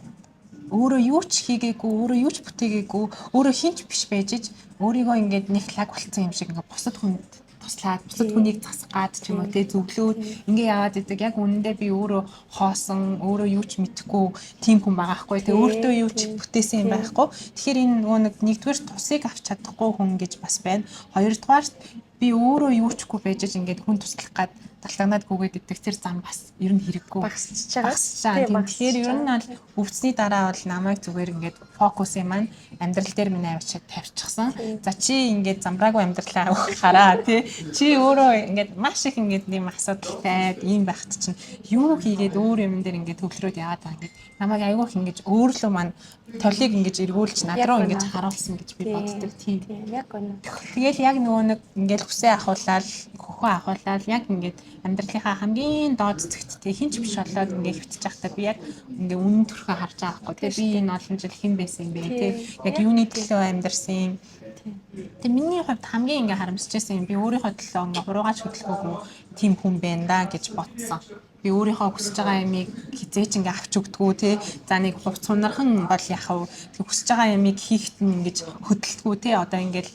өөрөө юу ч хийгээгүй, өөрөө юу ч бүтээгээгүй, өөрөө хэн ч биш байж ич өөрийгөө ингээд нэг лаг болцсон юм шиг ингээд бусад хүнд туслаад, бусад хүнийг засах гад ч юм уу те зөвлөөд ингээ яваад идэг. Яг үнэндээ би өөрөө хоосон, өөрөө юу ч мэдэхгүй тийм хүн байгаа хгүй те, өөртөө юу ч бүтээсэн юм байхгүй. Тэгэхээр энэ нөгөө нэг нэгдүгээр тусыг авч чадахгүй хүн гэж бас байна. Хоёрдугаар би өөрөө юу ч хгүй байж ингээд хүн туслах гад далтагнаад гүгээд идэх тэр зам бас ер нь хэрэггүй. Багасч байгаа. Тийм. Тэгэхээр ер нь бол өвдсөний дараа бол намайг зүгээр ингээд фокусын маань амьдрал дээр минь авчиад тавьчихсан. За чи ингээд замбраагүй амьдралаа хараа тий. Чи өөрөө ингээд маш их ингээд нэм асуудалтай ийм байхад чинь юу хийгээд өөр юм дээр ингээд төвлөрөөд яваад байгаа ингээд намайг айгүйх ингэж өөрлөө маань толийг ингэж эргүүлж над руу ингэж харуулсан гэж би боддог. Тийм. Яг үнэ. Тэгэл яг нөгөө нэг ингээд хүсээ ахуулаад, хөхөө ахуулаад яг ингээд амьдралынхаа хамгийн доод цэгт те хинч биш болоод ингээд хөвтөж байхдаа би яг ингээд үнэн төрхөө харж байгаа байхгүй те, би энэ олон жил хэн байсан юм бэ те, яг юуны төлөө амьдарсан юм. Тэг миний хувьд хамгийн ингээд харамсаж байсан юм, би өөрийнхөө төлөө ингээд хуруугаач хөдөлгөөгүй тийм хүн байна да гэж бодсон. Би өөрийнхөө хүсэж байгаа юмыг хизээч ингээ авч өгдгүү те. За нэг хувц сунархан бол яхав. Тэг хүсэж байгаа юмыг хийхэд нь ингэж хөдөлдгүү те. Одоо ингээл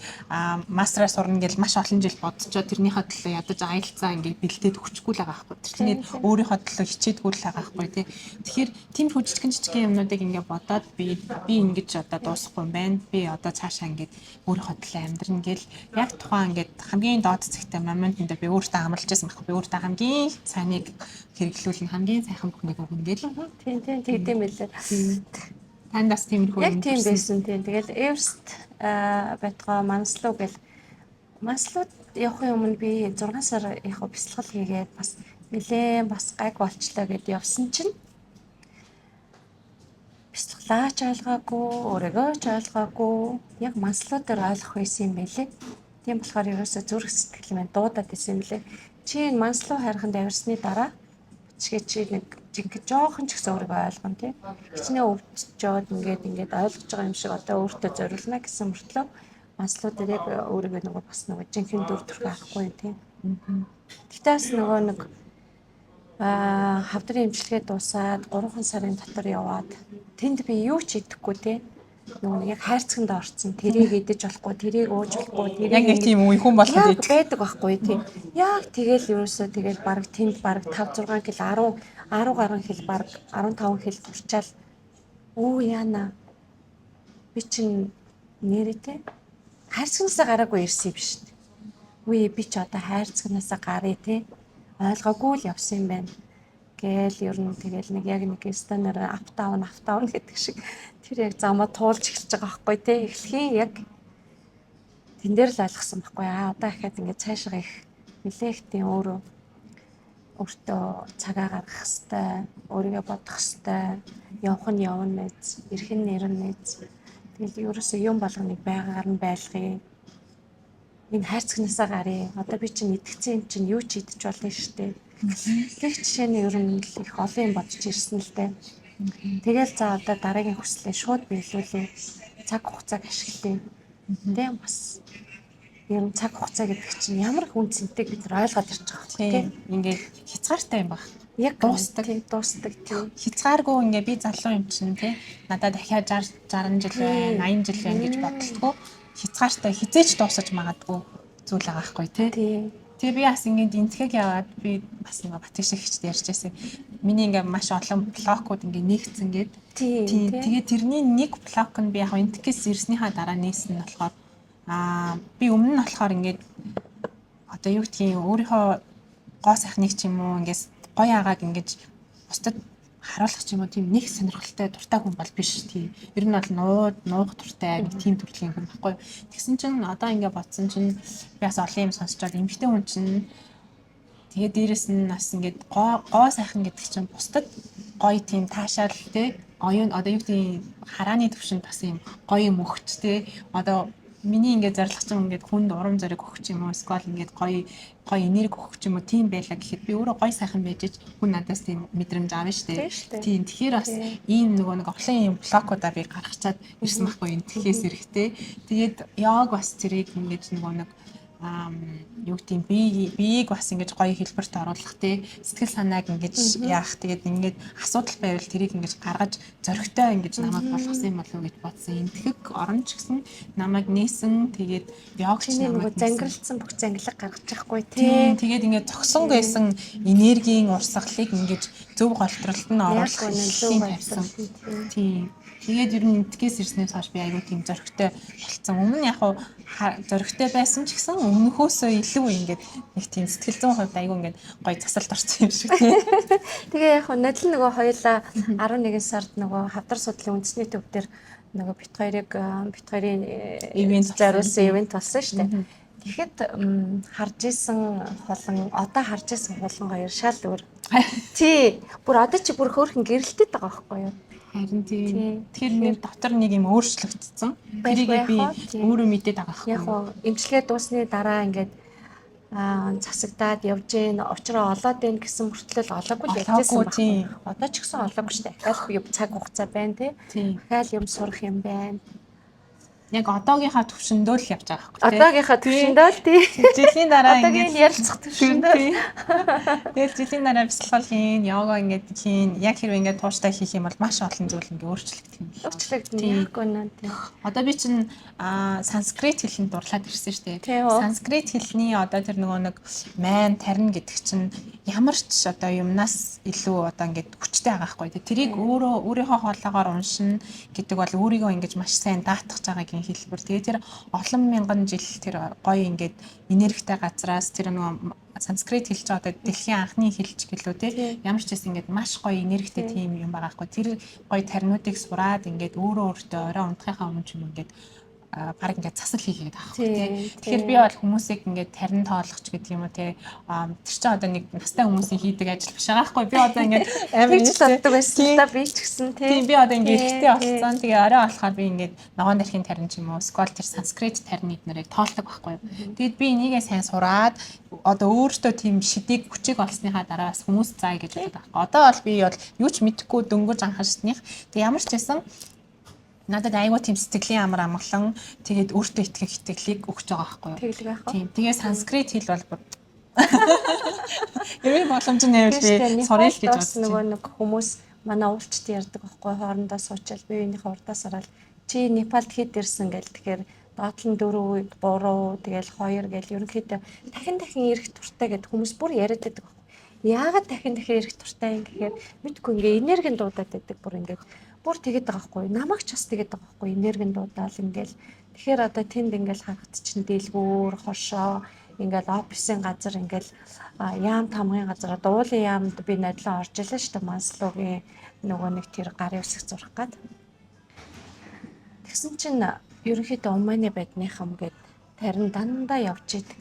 мастраа сурна гэл маш олон жил бодцоо тэрнийхээ төлөө ядаж аялцаа ингээ бэлдээд өгчихгүй л байгаа байхгүй. Тэр чинь өөрийнхөө төлөө хичээдгүй л байгаа байхгүй те. Тэгэхээр тийм жижигэн жижигэн юмнуудыг ингээ бодоод би ингэж одоо дуусахгүй юм байна. Би одоо цаашаа ингээд өөрийнхөө төлөө амьдрна гэл яг тухайн ингээд хамгийн доод цэгтэй моментод би өөртөө амлаж байсан байхгүй. Би өөртөө хамгийн сайныг хэрэглүүлнэ, хамгийн сайхан бүхнийг өгнө гэл. Тийм тийм тэгдэм байлээ. Танд бас тиймэрхүү юм. Яг тийм байсан тийм. Тэгэл Эверст байтгаа Манслуу гэл Манслууд явахын өмнө би 6 сар яг бясалгал хийгээд бас нэлээд бас гайг болчлоо гэд явсан чинь бясалгалаа ч ойлгоогүй, өөрийгөө ч ойлгоогүй. Яг Манслуу дээр ойлгох байсан юм байлээ. Тийм болохоор ерөөсөө зүрх сэтгэл маань дуудаад исэн юм лээ. Чи энэ Манслуу хайрханд авирсны дараа чи нэг жинхэнэ жоохон ч гэсэн өөрийгөө ойлгоно тий. Хичнээн өвдөжөөд ингээд ойлгож байгаа юм шиг одоо өөртөө зориулна гэсэн мөртлөө Манслуу дээр яг өөрийгөө нөгөө бас нөгөө жинхэнэ дүр төрх авахгүй тий. Гэтэ бас нөгөө нэг хавдрын эмчилгээ дуусаад 3 сарын дотор яваад тэнд би юу ч идэхгүй тий. Нөгөө нэг яг хайрцагт орцсон. Тэрийг идэж болохгүй, тэрийг ууж болохгүй, тэрийг яг нэг тийм үе хүн болгоод идэх байдаг байхгүй тий. Яг тэгэл ерөөсөө тэгэл баг тэнд баг 5 6 кг 10 10 гаруй хил баг 15 хил турчаал өө яана би чинь нэрээ тий хайрцагнаасаа гараагүй ирсэн юм биш үү? Үгүй би ч одоо хайрцагнаасаа гарыг тий ойлгоогүй л явсан юм байна. Гээл ер нь тэгэл нэг яг нэг станаар up down up down гэдэг шиг тэр яг замаа туулж эхэлж байгаа байхгүй тий. Эхлэхийн яг тэн дээр л ойлгосон байхгүй. Аа одоо ахаад ингээд цаашаа их нэлээх тийм өөрөө өөртөө цагаа гаргах хэвээр, өөрийгөө бодох хэвээр, явах нь явна нэз, ирэх нь ирнэ нэз. Тэгэл ерөөсөө юм болгоныг байгаагаар нь байлгая. Энэ хайрцагнаасаа гарыг. Одоо би чинь итгэцэн юм чинь юу ч идэж болно шүү дээ. Тэг жишээ нь ер нь их олон юм бодож ирсэн л дээ. Тэгэл за одоо дараагийн хүслээ шууд биелүүлээ. Цаг хугацааг ашиглая. Тэ бас ер нь цаг хугацаа гэдэг чинь ямар их үн цэнтэй бид нар ойлгоод ирж байгаа юм тийм. Ингээд хязгаартай юм баг. Яг дуустдаг. Дуустдаг тийм. Хязгааргүй ингээ би залуу юм чинь тий. Надад дахиад 60 60 жил байна, 80 жил байна гэж бодлоо. Хязгаартай хизээч дуусаж магадгүй зүйл байгаа байхгүй тий. Тийм. Тэгээ би бас ингээд энтхэг яваад би бас нэг Батэг шиг хичтэй ярьж байсан. Миний ингээ маш олон блокууд ингээ нэгдсэн гээд. Тийм. Тэгээ тэрний нэг блок нь би яг энтхээс ирснийхаа дараа нээсэн нь болохоор би өмнө нь болохоор ингээд одоо юу гэдгийг өөрийнхөө гоо сайхныг ч юм уу ингээд гоё агааг ингээд бусдад харуулах ч юм уу тийм нэг сонирхолтой дуртай хүн бол биш тийм. Ер нь бол нуух дуртай нэг тийм төрлийн хүн байхгүй. Тэгсэн чинь одоо ингээ бодсон чинь би бас олон юм сонсчоод эмэгтэй хүн чинь тэгээ дээрэс нь бас ингээд гоо сайхан гэдэг чинь бусдад гоё тийм таашаал те оюун одоо юу гэдгийг харааны төвшөнд бас юм гоё юм өгч те одоо миний ингээд зорилго чинь ингээд хүнд урам зориг өгч юм уу эсвэл ингээд гоё гоё энерги өгч юм уу тийм байлаа гэхэд би өөрөө гоё сайхан байж ич хүн надаас тийм мэдрэмж авна штэ. Тийм тэгэхээр бас ийм нөгөө нэг олон юм блокуудаа би гаргачаад ирсэн байхгүй юм тэгэхээс эрэхтэй. Тэгээд яг бас тэрийг ингээд нөгөө нэг Юу гэдэг биеийг бас ингэж гоё хэлбэрт оруулах те, сэтгэл санааг ингэж яах, тэгээд ингээд асуудал байвал тэрийг ингэж гаргаж зоригтой ингэж намайг болгосон юм болов уу гэж бодсон. Энэтхэг орон ч гэсэн намайг нээсэн, тэгээд йогч намайг зангиралцсан бүх зангилаг гаргаж явахгүй те. Тэгээд ингээд зогсон байсан энергийн урсгалыг ингэж зөв голтролд нь оруулах тавьсан. Тийм. Тэгээд ер нь энэтхгээс ирснээс хойш би айгүй тийм зоригтой болцсон. Өмнө нь яг хуу зоригтой байсан ч гэсэн өмнөхөөсөө илүү ингээд нэг тийм сэтгэл зүйн хувьд айгүй ингээд гоё засалт орсон юм шиг тийм. Тэгээ яг хуу нодол нөгөө хоёулаа 11 сард нөгөө хавдар судлалын үндэсний төв дээр нөгөө бит хоёрын ивент зориулсан ивент болсон шүү дээ. Тэгэхэд харж исэн хулан, одоо харж исэн хулан хоёр шал өөр. Тий. Бүр одоо чи бүр хөөрхөн гэрэлтэд байгаа байхгүй юу? Харин тийм. Тэгэхээр нэр дотор нэг юм өөрчлөгдсөн. Тэрийг би өөрөө мэдээд байгаа байхгүй. Яг уу эмчилгээ дуусны дараа ингээд засагдаад явж гин, учраа олоод байна гэсэн мөртлөө олоогүй л явжсэн байна. Одоо ч гэсэн олоогүй шүү дээ. Дахиад юм цаг хугацаа байна тий. Дахиад юм сурах юм байна. Яг одоогийнхаа төвшөндөө л явж байгаа байхгүй тий. Одоогийнхаа төвшөндөө л тий. Жилийн дараа ингээд ярилцах төвшөндөө. Тэгэл жилийн дараа бясалгал хийн, йога ингээд хийн. Яг хэрвээ ингээд тууштай хийх юм бол маш олон зүйл ингээд өөрчлөгдөх юм байна. Өөрчлөгдөнө яг үнэ тий. Одоо би чинь санскрит хэлэнд дурлаад ирсэн шүү дээ. Санскрит хэлний одоо тэр нөгөө нэг майн тарина гэдэг чинь ямар ч одоо юмнаас илүү одоо ингээд хүчтэй байгаа байхгүй тий. Тэрийг өөрөө өөрийнхөө хоолоогоор уншина гэдэг бол өөрийгөө ингэж маш сайн даатгах байгаагийн хэлбэр. Тэгээ тэр олон мянган жил тэр гоё ингээд энергитэй газраас тэр нөгөө санскрит хэлж байгаа одоо дэлхийн анхны хэлж гэлөө тий. Ямар ч гэсэн ингээд маш гоё энергитэй тийм юм байгаа байхгүй. Тэр гоё таринуудыг сураад ингээд өөрөө өөртөө орой унтахынхаа өмнө ч юм ингээд баг ингээд засал хийгээд байгаа байхгүй тий. Тэгэхээр би бол хүмүүсийг ингээд тарин тоологч гэдэг юм уу тий. Тэр чинь одоо нэг настай хүмүүсийн хийдэг ажил биш байгаа байхгүй. Би одоо ингээд амар боддог байсан та би ч гэсэн тий. Тийм, би одоо ингээд эрэгтэй болсон. Тэгээ орой болохоор би ингээд ногоон дархийн тарин ч юм уу сквал тэр санскрит тарин эднэрийг тоолдог байхгүй. Тэгээд би энийгээ сайн сураад одоо өөртөө тийм шидийг хүчийг олсныхаа дараа бас хүмүүс заа гэж боддог байхгүй. Одоо бол би бол юу ч мэдэхгүй дөнгөж анхан шатных. Тэг ямар ч байсан надад айгүй тийм сэтгэлийн амар амгалан, тэгээд өөртөө итгэх итгэлийг өгч байгаа байхгүй юу. Тэглэг байх уу? Тийм. Тэгээ санскрит хэл бол бүр хэрвээ боломж нь байвал би сурыг л гэж бодсон. Нөгөө нэг хүмүүс манай уулчд ярьдаг байхгүй, хоорондоо суучаал бие биенийхээ урдаас ороод чи Непалд хэд ирсэн гэл, тэгэхээр доотлон 4 3 тэгэл 2 гэл ерөнхийдөө дахин дахин ирэх туртай гэд хүмүүс бүр яриад байдаг байхгүй. Яагаад дахин дахин ирэх туртай юм гэхээр мэдгүй ингээ энерги дуудаад байдаг, бүр ингээд бүр тэгээд байгаа байхгүй. Намайг ч бас тэгээд байгаа байхгүй. Энерги дуудаал ингээл. Тэгэхээр одоо тэнд ингээл харахад чинь дэлгүүр, хошоо, ингээл офисын газар, ингээл яам тамгын газар, одоо уулын яамд би нодлон орж илаа шүү дээ. Манслуугийн нөгөө нэг тэр гарын үсэг зурах гад. Тэгсэн чинь ерөнхийдөө уманы байдныхан гээд тарин дандаа явж идэг.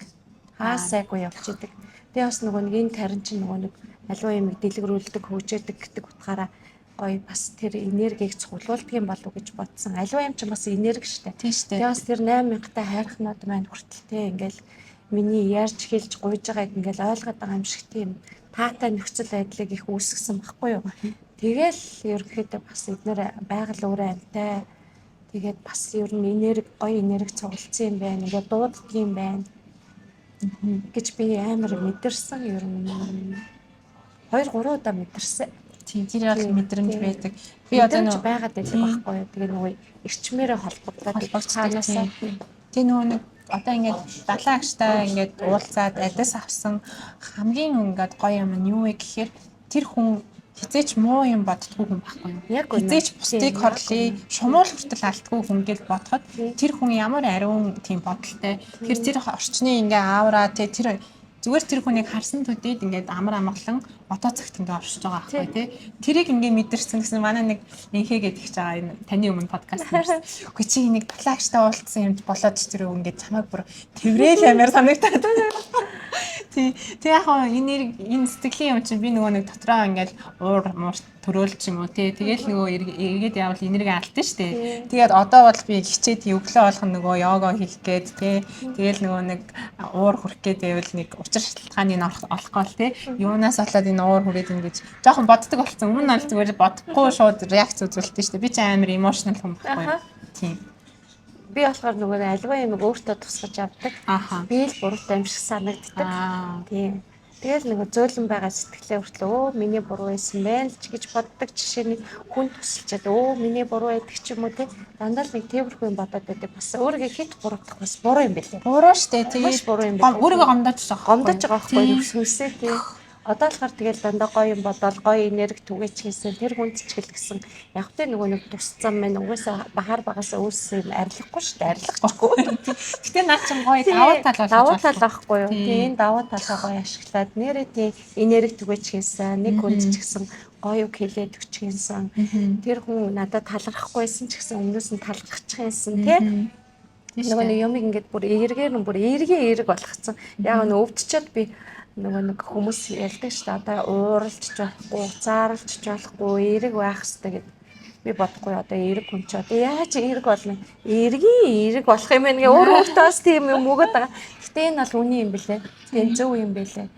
Хаа сайгүй явж идэг. Тэгээ бас нөгөө нэг энэ тарин чинь нөгөө нэг аливаа юмыг дэлгэрүүлдэг, хөгжөөдөг гэдэг утгаараа гоё бас тэр энергийг цуглуулдаг юм болов уу гэж бодсон. Аливаа юм чинь бас энерги штэ. Тийм штэ. Тэгээ бас тэр 8000-тай хайрхнууд маань хүртэл те ингээл миний ярьж хэлж гуйж байгааг ингээл ойлгоод байгаа юм шиг тийм таатай нөхцөл байдлыг их үүсгэсэн байхгүй юу. Тэгэл ерөнхийдөө бас эднэр байгаль өөрөө амьтай. Тэгээд бас ер нь энерги, гоё энерги цуглалцсан юм байна. Ингээд дууддаг юм байна гэж би амар мэдэрсэн, ер нь 2 3 удаа мэдэрсэн. Тийм, тэр бол мэдрэмж байдаг. Би одоо нөө байгаад байдаг байхгүй юу. Тэгээ нөгөө эрчмээрээ холбогдоод цаанаасаа. Тэгээ нөгөө нэг одоо ингээд далайн агштай ингээд уулзаад адис авсан хамгийн ингээд гоё юм нь юу вэ гэхээр тэр хүн хизээч муу юм боддгоо хүн байхгүй юу. Хизээч бусдыг хорлоё, шумуул хүртэл алддаггүй хүн гэж бодоход тэр хүн ямар ариун тийм бодолтой. Тэгэхээр тэр орчны ингээ аавра тий, тэр зүгээр тэр хүнийг харсан төдийд ингээд амар амгалан одоо цагт ингээд оршиж байгаа байхгүй тий. Тэрийг ингээд мэдэрсэн гэсэн манай нэг инхээ гэдэг ч байгаа, энэ таны өмнө подкаст нэрсэн. Үгүй чи нэг далаагчтай уулзсан юм болоод ч тэр ингээд чамайг бүр тэрэл амар санагтаад. Тий. Тэг яг хаа энэ энэ сэтгэлийн юм чинь би нөгөө нэг дотроо ингээд уур муур төрөөл ч юм уу тий. Тэгэл нөгөө эргээд явбал энерги алдсан шүү дээ. Тэгээд одоо бол би хичээд өглөө болгон нөгөө йога хийх гээд тий. Тэгэл нөгөө нэг уур хүрэх гээд байвал нэг учир шалтгааныг олох гол тий. Юунаас болоод энэ уур хүрээд ин гэж жоохон боддог болсон. Өмнө нь бол зүгээр бодохгүй шууд реакц үзүүлдэг шүү дээ. Би ч амар emotional хүн байхгүй. Тийм. Би болохоор нөгөө альва юм өөртөө тусгаж авдаг. Би л буруутай юм шиг санагддаг. Тийм. Тэгэл нөгөө зөөлөн байгаа сэтгэлээ хүртэл өө миний буруу байсан байна л ч гэж боддог жишээ нь хүн тусалчаад өө миний буруу байдаг ч юм уу те. Дандаа л нэг тиймэрхүү юм бодоод байдаг. Бас өөрийгөө хит буруутгах бас буруу юм билээ. Буруу штэ тий. Маш буруу юм билээ. Өөрийгөө гомдоож байгаа. Гомдож байгаа байхгүй юу сүнсээ тий. Одоо болохоор тэгэл дандаа гоё юм бодоол гоё энерги түгээч гэсэн тэр хүнд ч гэлгсэн. Яг тэ нөгөө нэг тус зам маань угаасаа бахар багасаа үүссэн юм арилгахгүй шүү дээ. Арилгахгүй. Гэтэ наа чин гоё давуу тал болж давуу тал байхгүй юу? Тийм энэ давуу талаа гоё ашиглаад нэрээ тийм энерги түгээч гэсэн нэг хүнд ч гэсэн гоё үг хэлээд өгч гинсэн. Тэр хүн надад талархахгүйсэн ч гэсэн өмнөөс нь талархчих юмсан тий. Нөгөө нэг юмыг ингээд бүр эргээр нь бүр эргийн эрэг болгоцсон. Яг нэг өвдчихэд би нөгөө нэг хүмүүс ярьдаг шүү дээ. Одоо ууралж болохгүй, уцааралж болохгүй, эерэг байх хэрэгтэй гэд. Би бодохгүй одоо эерэг хүн чи одоо яаж эерэг болно? Эргийн эерэг болох юм байна гэ өөр өөртөө бас тийм юм өгöd байгаа. Гэтэ энэ бол үний юм бэлээ. Тийм зөв юм бэлээ.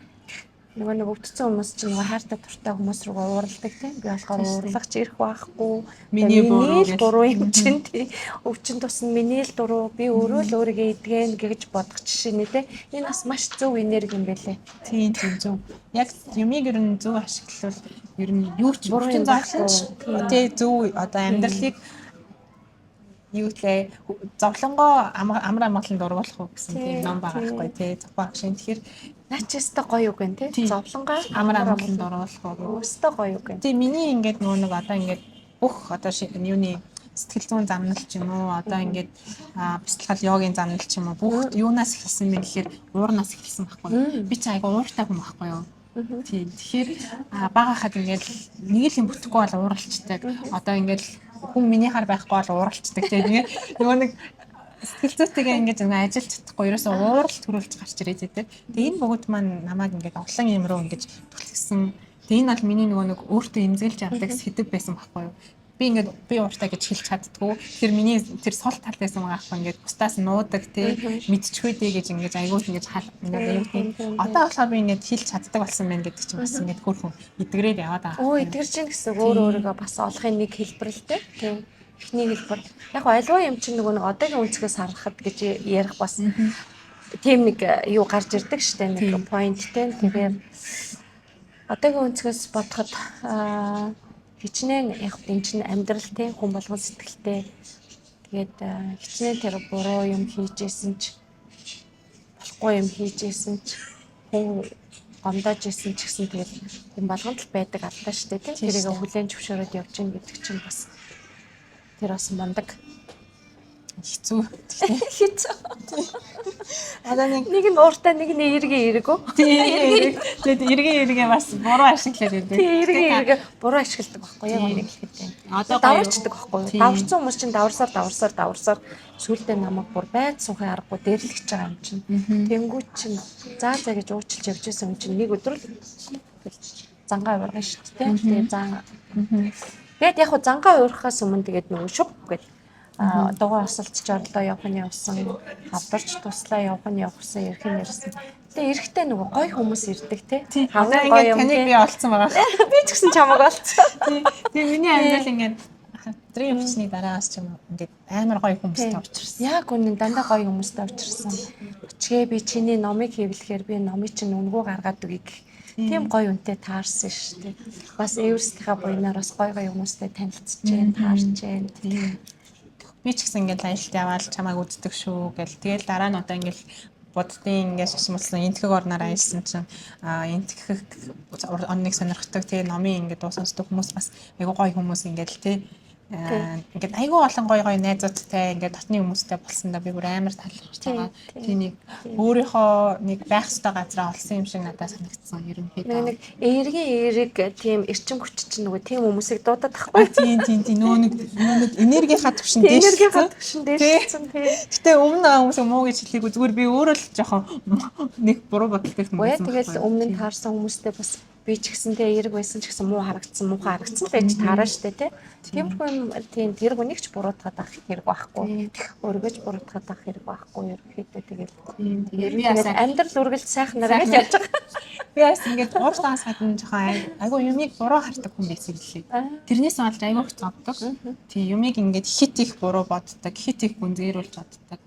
Нөгөө нэг өвдсөн хүмүүс чинь нөгөө хайртай дуртай хүмүүс рүү ууралдаг тийм. Би болохоор уурлах ч эрх байхгүй. Миний буруу буруу юм чинь тийм. Өвчин тусна миний л дуруу. Би өөрөө л өөрийгөө идгэн гэж бодох жишээ нэ тийм. Энэ бас маш зөв энерги юм бэлээ. Тийм тийм зөв. Яг юмыг ер нь зөв ашиглавал ер нь юу ч Буруу өвчин юм зовлон ч байхгүй. тий зөв одоо амьдралыг юу лээ зовлонгоо амар амгалан дургуулах уу гэсэн тийм ном байгаа байхгүй тий зохион агшин. Тэгэхээр Наа чи өстой гоё үг байна тий. Зовлонгоо амар амгалан дургуулах уу. Өстой гоё үг байна. Тий миний ингээд нөгөө нэг одоо ингээд бүх одоо юуны сэтгэл зүйн замнал ч юм уу одоо ингээд бяцлал йогийн замнал ч юм уу бүх юунаас эхэлсэн бэ гэхээр уурнаас эхэлсэн байхгүй. Би чи айгу ууртай хүн байхгүй юу? Тийм. Тэгэхээр бага хахад ингээд нэг л юм бүтэхгүй бол ууралчдаг. Одоо ингээд хүн миний хар байхгүй бол ууралчдаг. Тийм. Нөгөө нэг сэтгэл зүйтэйгээ ингээд нэг ажиллаж чадахгүй ерөөсөө уурал төрүүлж гарч ирээд байдаг. Тэгээ энэ бүгд маань намайг ингээд олон юм руу ингээд түлхсэн. Тэгээ энэ бол миний нөгөө нэг өөртөө эмзэглэж авдаг сэдв байсан байхгүй юу? Би ингээд би ууртай гэж хэлж чаддгүй. Тэр миний тэр сул тал байсан байгаа байхгүй ингээд бусдаас нуудаг тий мэдчихгүй дээ гэж ингээд айгуул ингээд ингээд юу тийм. Одоо болохоор би ингээд хэлж чаддаг болсон байна гэдэг чинь бас ингээд хөөрхөн эдгрээд яваад байгаа. Өө эдгэрч гин гэсэн өөр өөрийгөө бас олохын нэг хэлбэр л дээ. Тийм. Эхний хэлбэр. Яг альва юм чинь нөгөө нэг одоогийн өнцгөөс харахад гэж ярих бас тийм нэг юу гарч ирдэг штэ нэг point те. Тэгэхээр одоогийн өнцгөөс бодоход хичнээн яг энэ чинь амьдрал те хүн болгон сэтгэлтэй. Тэгээд хичнээн тэр буруу юм хийж исэн ч болохгүй юм хийж исэн ч хүн гомдоож исэн ч гэсэн тэгэл хүн болгонд л байдаг алдаа штэ те. Тэрийг хүлээн зөвшөөрөөд явж гин гэдэг чинь бас тэр бас мундаг. Хэцүү. Хэцүү. Одоо нэг нэг нь ууртай нэг нь эргээ эргөө. Тийм. Тэгээд эргээ эргээ бас буруу ашиглаад байдаг. Тийм эргээ эргээ буруу ашигладаг байхгүй яг үнийг хэлэхэд байна. Одоо даварчдаг байхгүй юу? Даварцсан хүмүүс чинь даварсаар даварсаар даварсаар сүүлдээ намайг бүр байд суухын аргагүй дээрлэж байгаа юм чинь. Тэнгүүт чинь заа заа гэж уучлж явж байсан юм чинь нэг өдөр л зангаа уурган шүү дээ. Тэгээ зан. Тэгээд яг хуу зангаа уурхаас өмнө тэгээд нөгөө шуп гэд дугуй осолдож орлоо явах нь явсан, хавдарч туслаа явах нь явсан, ирэх нь ирсэн. Тэгээ эрэхтэй нөгөө гоё хүмүүс ирдэг те. Одоо ингээд таныг би олцсон байгаа. Би ч гэсэн чамайг олцсон. Тэгээ миний амьдрал ингээд хатрын өвчний дараагаас ч юм ингээд амар гоё хүмүүстэй учирсан. Яг үнэн дандаа гоё хүмүүстэй учирсан. Өчгээ би чиний номыг хэвлэхээр би номыг чинь үнэгүй гаргаад өгье гэх. Тийм гоё үнтэй таарсан шүү дээ. Бас Эверстийнхаа буйнаар бас гоё гоё хүмүүстэй танилцж जैन, таарч जैन. Тийм. Би ч гэсэн ингээд ажилд яваал чамайг үздэг шүү гэл. Тэгэл дараа нь одоо ингээд буддын ингээд шашмалсан энтгэг орноор ажилласан чинь энтгэг орныг сонирхдаг тий номын ингээд дуу сонсдог хүмүүс бас айгуу гоё хүмүүс ингээд л тий ингээд айгүй олон гоё гоё найзуудтай ингээд дотны хүмүүстэй болсондоо би бүр амар талархаж байгаа. Тий нэг өөрийнхөө нэг байх ёстой газраа олсон юм шиг надад санагдсан ерөнхийдөө. Нэг эргийн эрэг тийм эрчим хүч чинь нөгөө тийм хүмүүсийг дуудаад тахгүй. Тийм тийм тийм нөгөө нэг энергийнхаа түвшин дээш. Энергийнхаа түвшин дээшсэн тий. Гэтэ өмнө хүмүүс муу гэж хэлээгүй зүгээр би өөрөө л жоохон нэг буруу бодолтой юм байна. Тэгэл өмнө нь таарсан хүмүүстэй бас Би ч гэсэндээ эерэг байсан ч гэсэн муу харагдсан, муухай харагдсан л байж таараа штэ тий. Тиймэрхүү юм тийм тэр хүнийг ч буруутгаад авах хэрэг байхгүй. Өөрийгөө ч буруутгаад авах хэрэг байхгүй. Ерөнхийдөө тэгэл. Тэгээд би бас амьдрал үргэлж сайхнараа гэж явж байгаа. Би бас ингээд уурлаас гадна жоохон айгүй юмыг буруу хардаг хүн байсан гэлээ. Тэрнээс болж айгүй их зовдөг. Тийм юмыг ингээд хит их буруу боддог, хит их гүнзгийрүүлж боддог.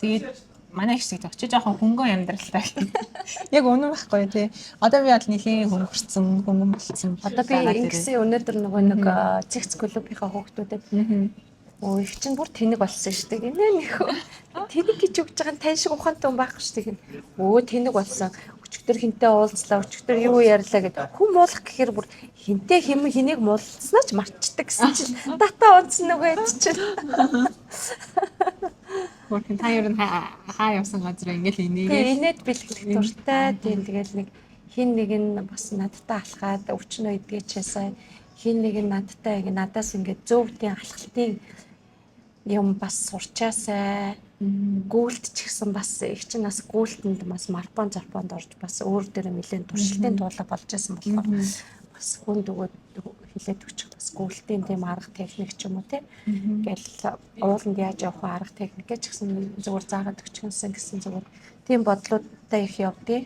Тэгээд манай их шиг чи жоохон хөнгөн амьдралтай. Яг үнэн байхгүй тий. Одоо би бол нэлийн хөнгөрцөн, хөнгөн болцсон. Одоо би ингэсэн өнөөдөр нөгөө нэг цэгц клубийнхаа хүүхдүүдэд өө их чинь бүр тэнэг болсон шүү дээ гинэ нөхөө. Тэнэг гэж өгж байгаа нь тань шиг ухаантай хүн байхгүй шүү дээ. Өө тэнэг болсон. Өчигдөр хинтээ уулзлаа, өчигдөр юу ярьлаа гэд хүн муулах гэхээр бүр хинтээ хэм хэнийг муулснаа ч мартчихдаг гэсэн чинь дата унтсан нөгөө чинь. Хөрхэн та ер нь хаа явсан газар ингээл инээгээл. Тэгээ инээд бэлгэлэх дуртай. Тийм тэгэл нэг хин нэг нь бас надтай алхаад өвчнөө идгээчээсээ хин нэг нь надтай ингээ надаас ингээ зөв тийм алхалтын юм бас сурчаасай. Гүйлт ч гэсэн бас их чинь бас гүйлтэнд бас марпон зарпонд орж бас өөр дээр нэлээд туршилтын туулга болж исэн болохоор бас хүнд өгөөд хилээд өгчих бас гүйлтийн тийм арга техник ч юм уу тий. Гэл ууланд яаж явах вэ арга техник гэж гэсэн зүгээр заагаад өгчихсэн гэсэн зүгээр тийм бодлуудтай их явдیں۔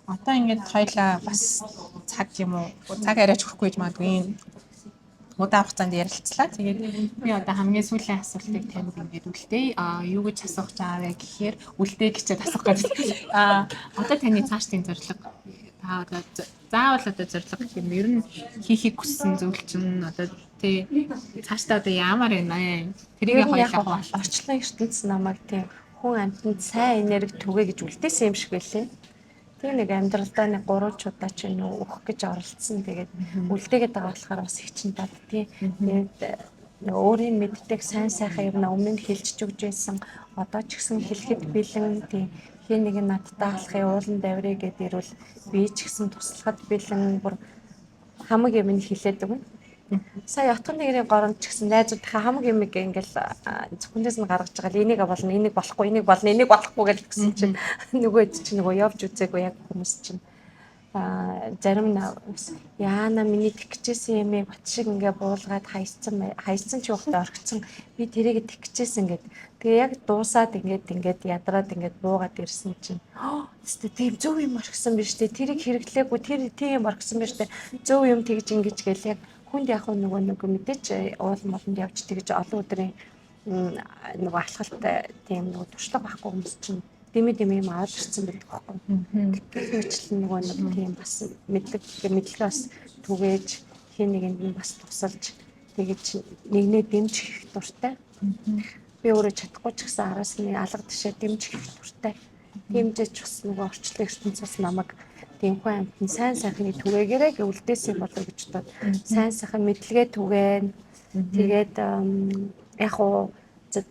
Одоо ингээд хоёлаа бас цаг юм уу цаг арайч өгөхгүй гэж магадгүй удаан хугацаанд ярилцлаа. Тэгээд би одоо хамгийн сүүлийн асуултыг танд ингээд үлдээе. Аа юу гэж асуух гэж байгаа вэ гэхээр үлдээ гэчээд асуух гэж. Аа одоо таны цаашдын зорилго та одоо заавал одоо зорилго гэх юм ер нь хийхийг хүссэн зүйл чинь одоо тий цаашдаа одоо ямар байна вэ? Тэрийг хоёлаа хуваалцах. Орчлон ертөнц намайг тийм хүн амьтанд сайн энерги түгээ гэж үлдээсэн юм шиг байлээ. Тэгээ нэг амьдралдаа нэг 3 ч удаа ч юм уу өгөх гэж оролцсон. Тэгээд үлдээгээд байгаа болохоор бас их чинь бод тий. Тэгээд өөрийн мэддэг сайн сайхан юм өмнө нь хэлж ч өгч байсан. Одоо ч гэсэн хэлэхэд бэлэн тий. Хин нэг нь надтай алхахын уулан даврыг гэд ирвэл би ч гэсэн туслахад бэлэн бүр хамаг юм нь хэлээд өгнө. Сая отгон нэгрийн горонд ч гэсэн найзуудынхаа хамаг юмыг ингээл зөвхөнээс нь гаргаж байгаа л энийг болно, энийг болохгүй, энийг болно, энийг болохгүй гэж гэсэн чинь нөгөөд чинь нөгөө явж үзээгүй яг хүмүүс чинь зарим нь яана миний тэгчээсэн юмыг бат шиг ингээ буулгаад хайцсан хайцсан ч явахдаа орхисон би тэрийг тэгчээсэн гэд. Тэгээ яг дуусаад ингээд ингээд ядраад ингээд буугаад ирсэн чинь өстө тийм зөв юм орхисон биш үү, тэрийг хэрэглээгүй, тэр тийм юм орхисон биш үү, зөв юм тэгж ингэж гээл яг хүнд яг нөгөө нэг мэдээч уул молонд явж тэгж олон өдрийн нөгөө алхалт тийм нөгөө туршлага байхгүй хүмүүс чинь дэмий дэмий юм аваад ирсэн байдаг байхгүй. Гэх мэтлэн нөгөө нэг тийм бас мэдлэг мэдлэгээ бас түгээж хин нэгэнд нь бас тусалж тэгэж нэгнээ дэмжих дуртай. Би өөрөө чадахгүй ч гэсэн араас нь алга тишээ дэмжих дуртай. Дэмжиж бас нөгөө орчлон ертөнц бас намайг тийм хүн амьтан сайн сайхны түгээгээрэй гэж үлдээсэн болов гэж бодоод сайн сайхан мэдлэгээ түгээн. Тэгээд яг уу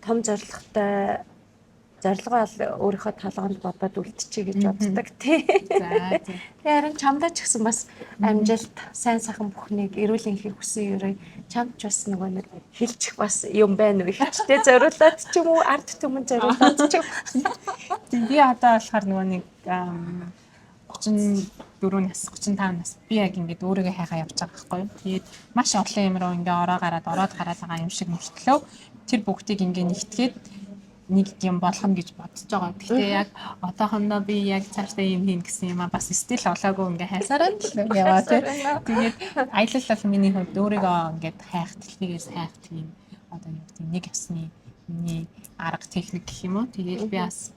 том зорилготой зорилгоо л өөрийнхөө толгоонд бодоод үлдчихье гэж боддог тий. За тий. Тэгээ харин чамдаа ч гэсэн бас амжилт, сайн сайхан бүхнийг эрүүл энхийг хүсэн ерөө чамд ч бас нөгөө нэг хэлчих бас юм байна уу ихчтэй зориулаад ч юм уу ард түмэн зориулаад ч юм. Тийм би одоо болохоор нөгөө нэг 34 нас, 35 нас би яг ингээд өөрийгөө хайгаа явж байгаа байхгүй юу. Тэгээд маш олон юм руу ингээ ороо гараад ороод гараад байгаа юм шиг мөртлөө тэр бүгдийг ингээ нэгтгээд нэг юм болгоно гэж бодож байгаа. Гэхдээ яг одоохондоо би яг цаашдаа юм хийн гэсэн юм а бас стил олоогүй ингээ хайсараа л яваа тий. Тэгээд аялал бол миний хувьд өөрийгөө ингээд хайх, дэлхийгээс хайх тийм одоо юу гэдэг нэг ёсны миний арга техник гэх юм уу. Тэгээд би бас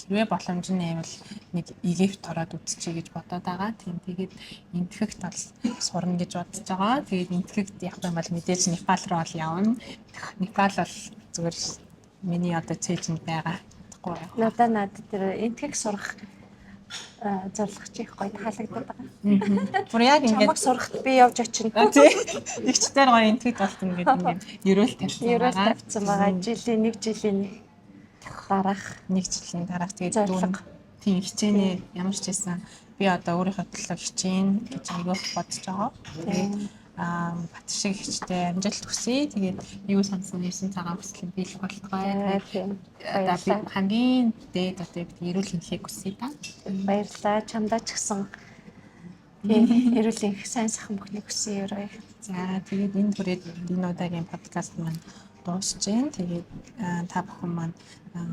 хэрвээ боломж нь байвал нэг Египт ороод үзчихье гэж бодоод байгаа. Тийм тэгээд Энтхэгт бол сурна гэж бодож байгаа. Тэгээд Энтхэгт явах юм бол мэдээж Непал руу бол явна. Непал бол зүгээр миний одоо цээжинд байгаа. Чадахгүй байх. Надаа над тэр Энтхэг сурах зорилго чи их гоё таалагдаад байгаа. Бүр яг ингээд чамаг сурахад би явж очино. Тий. Игчдэр гоё Энтхэгт болсон гэдэг ингээд ерөөл тавьсан байгаа. Ерөөл тавьсан байгаа. Жилийн нэг жилийн дараах нэг жилийн дараах тэгээд дүүн тийм хичээнэ ямар ч байсан би одоо өөрийнхөө төлөө хичээн гэж айгүйх бодож байгаа. Тэгээд бат шиг хичтэй амжилт хүсье. Тэгээд юу сансан 9 цагаан хүсэл биелэх болтугай. Одоо би хамгийн дээд одоо эрүүл энхийг хүсье та. Баярлалаа. Чамдаа ч гэсэн Тийм, эрүүл энх, сайн сайхан бүхнийг хүсье өрөө. За, тэгээд энэ түрээд энэ удаагийн подкаст маань дуусч байна. Тэгээд та бүхэн маань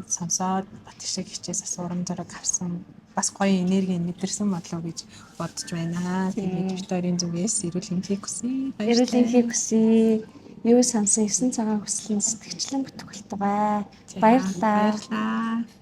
сонсоод бат шиг хичээс бас урам зориг авсан, бас гоё энерги мэдэрсэн болов уу гэж бодож байна. Тэгээд бид хоёрын зүгээс эрүүл энхийг хүсье. Эрүүл энхийг хүсье. Юу сансан 9 цагаан хүсэл нь сэтгэгчлэн бүтэх болтугай. Баярлалаа. Баярлалаа.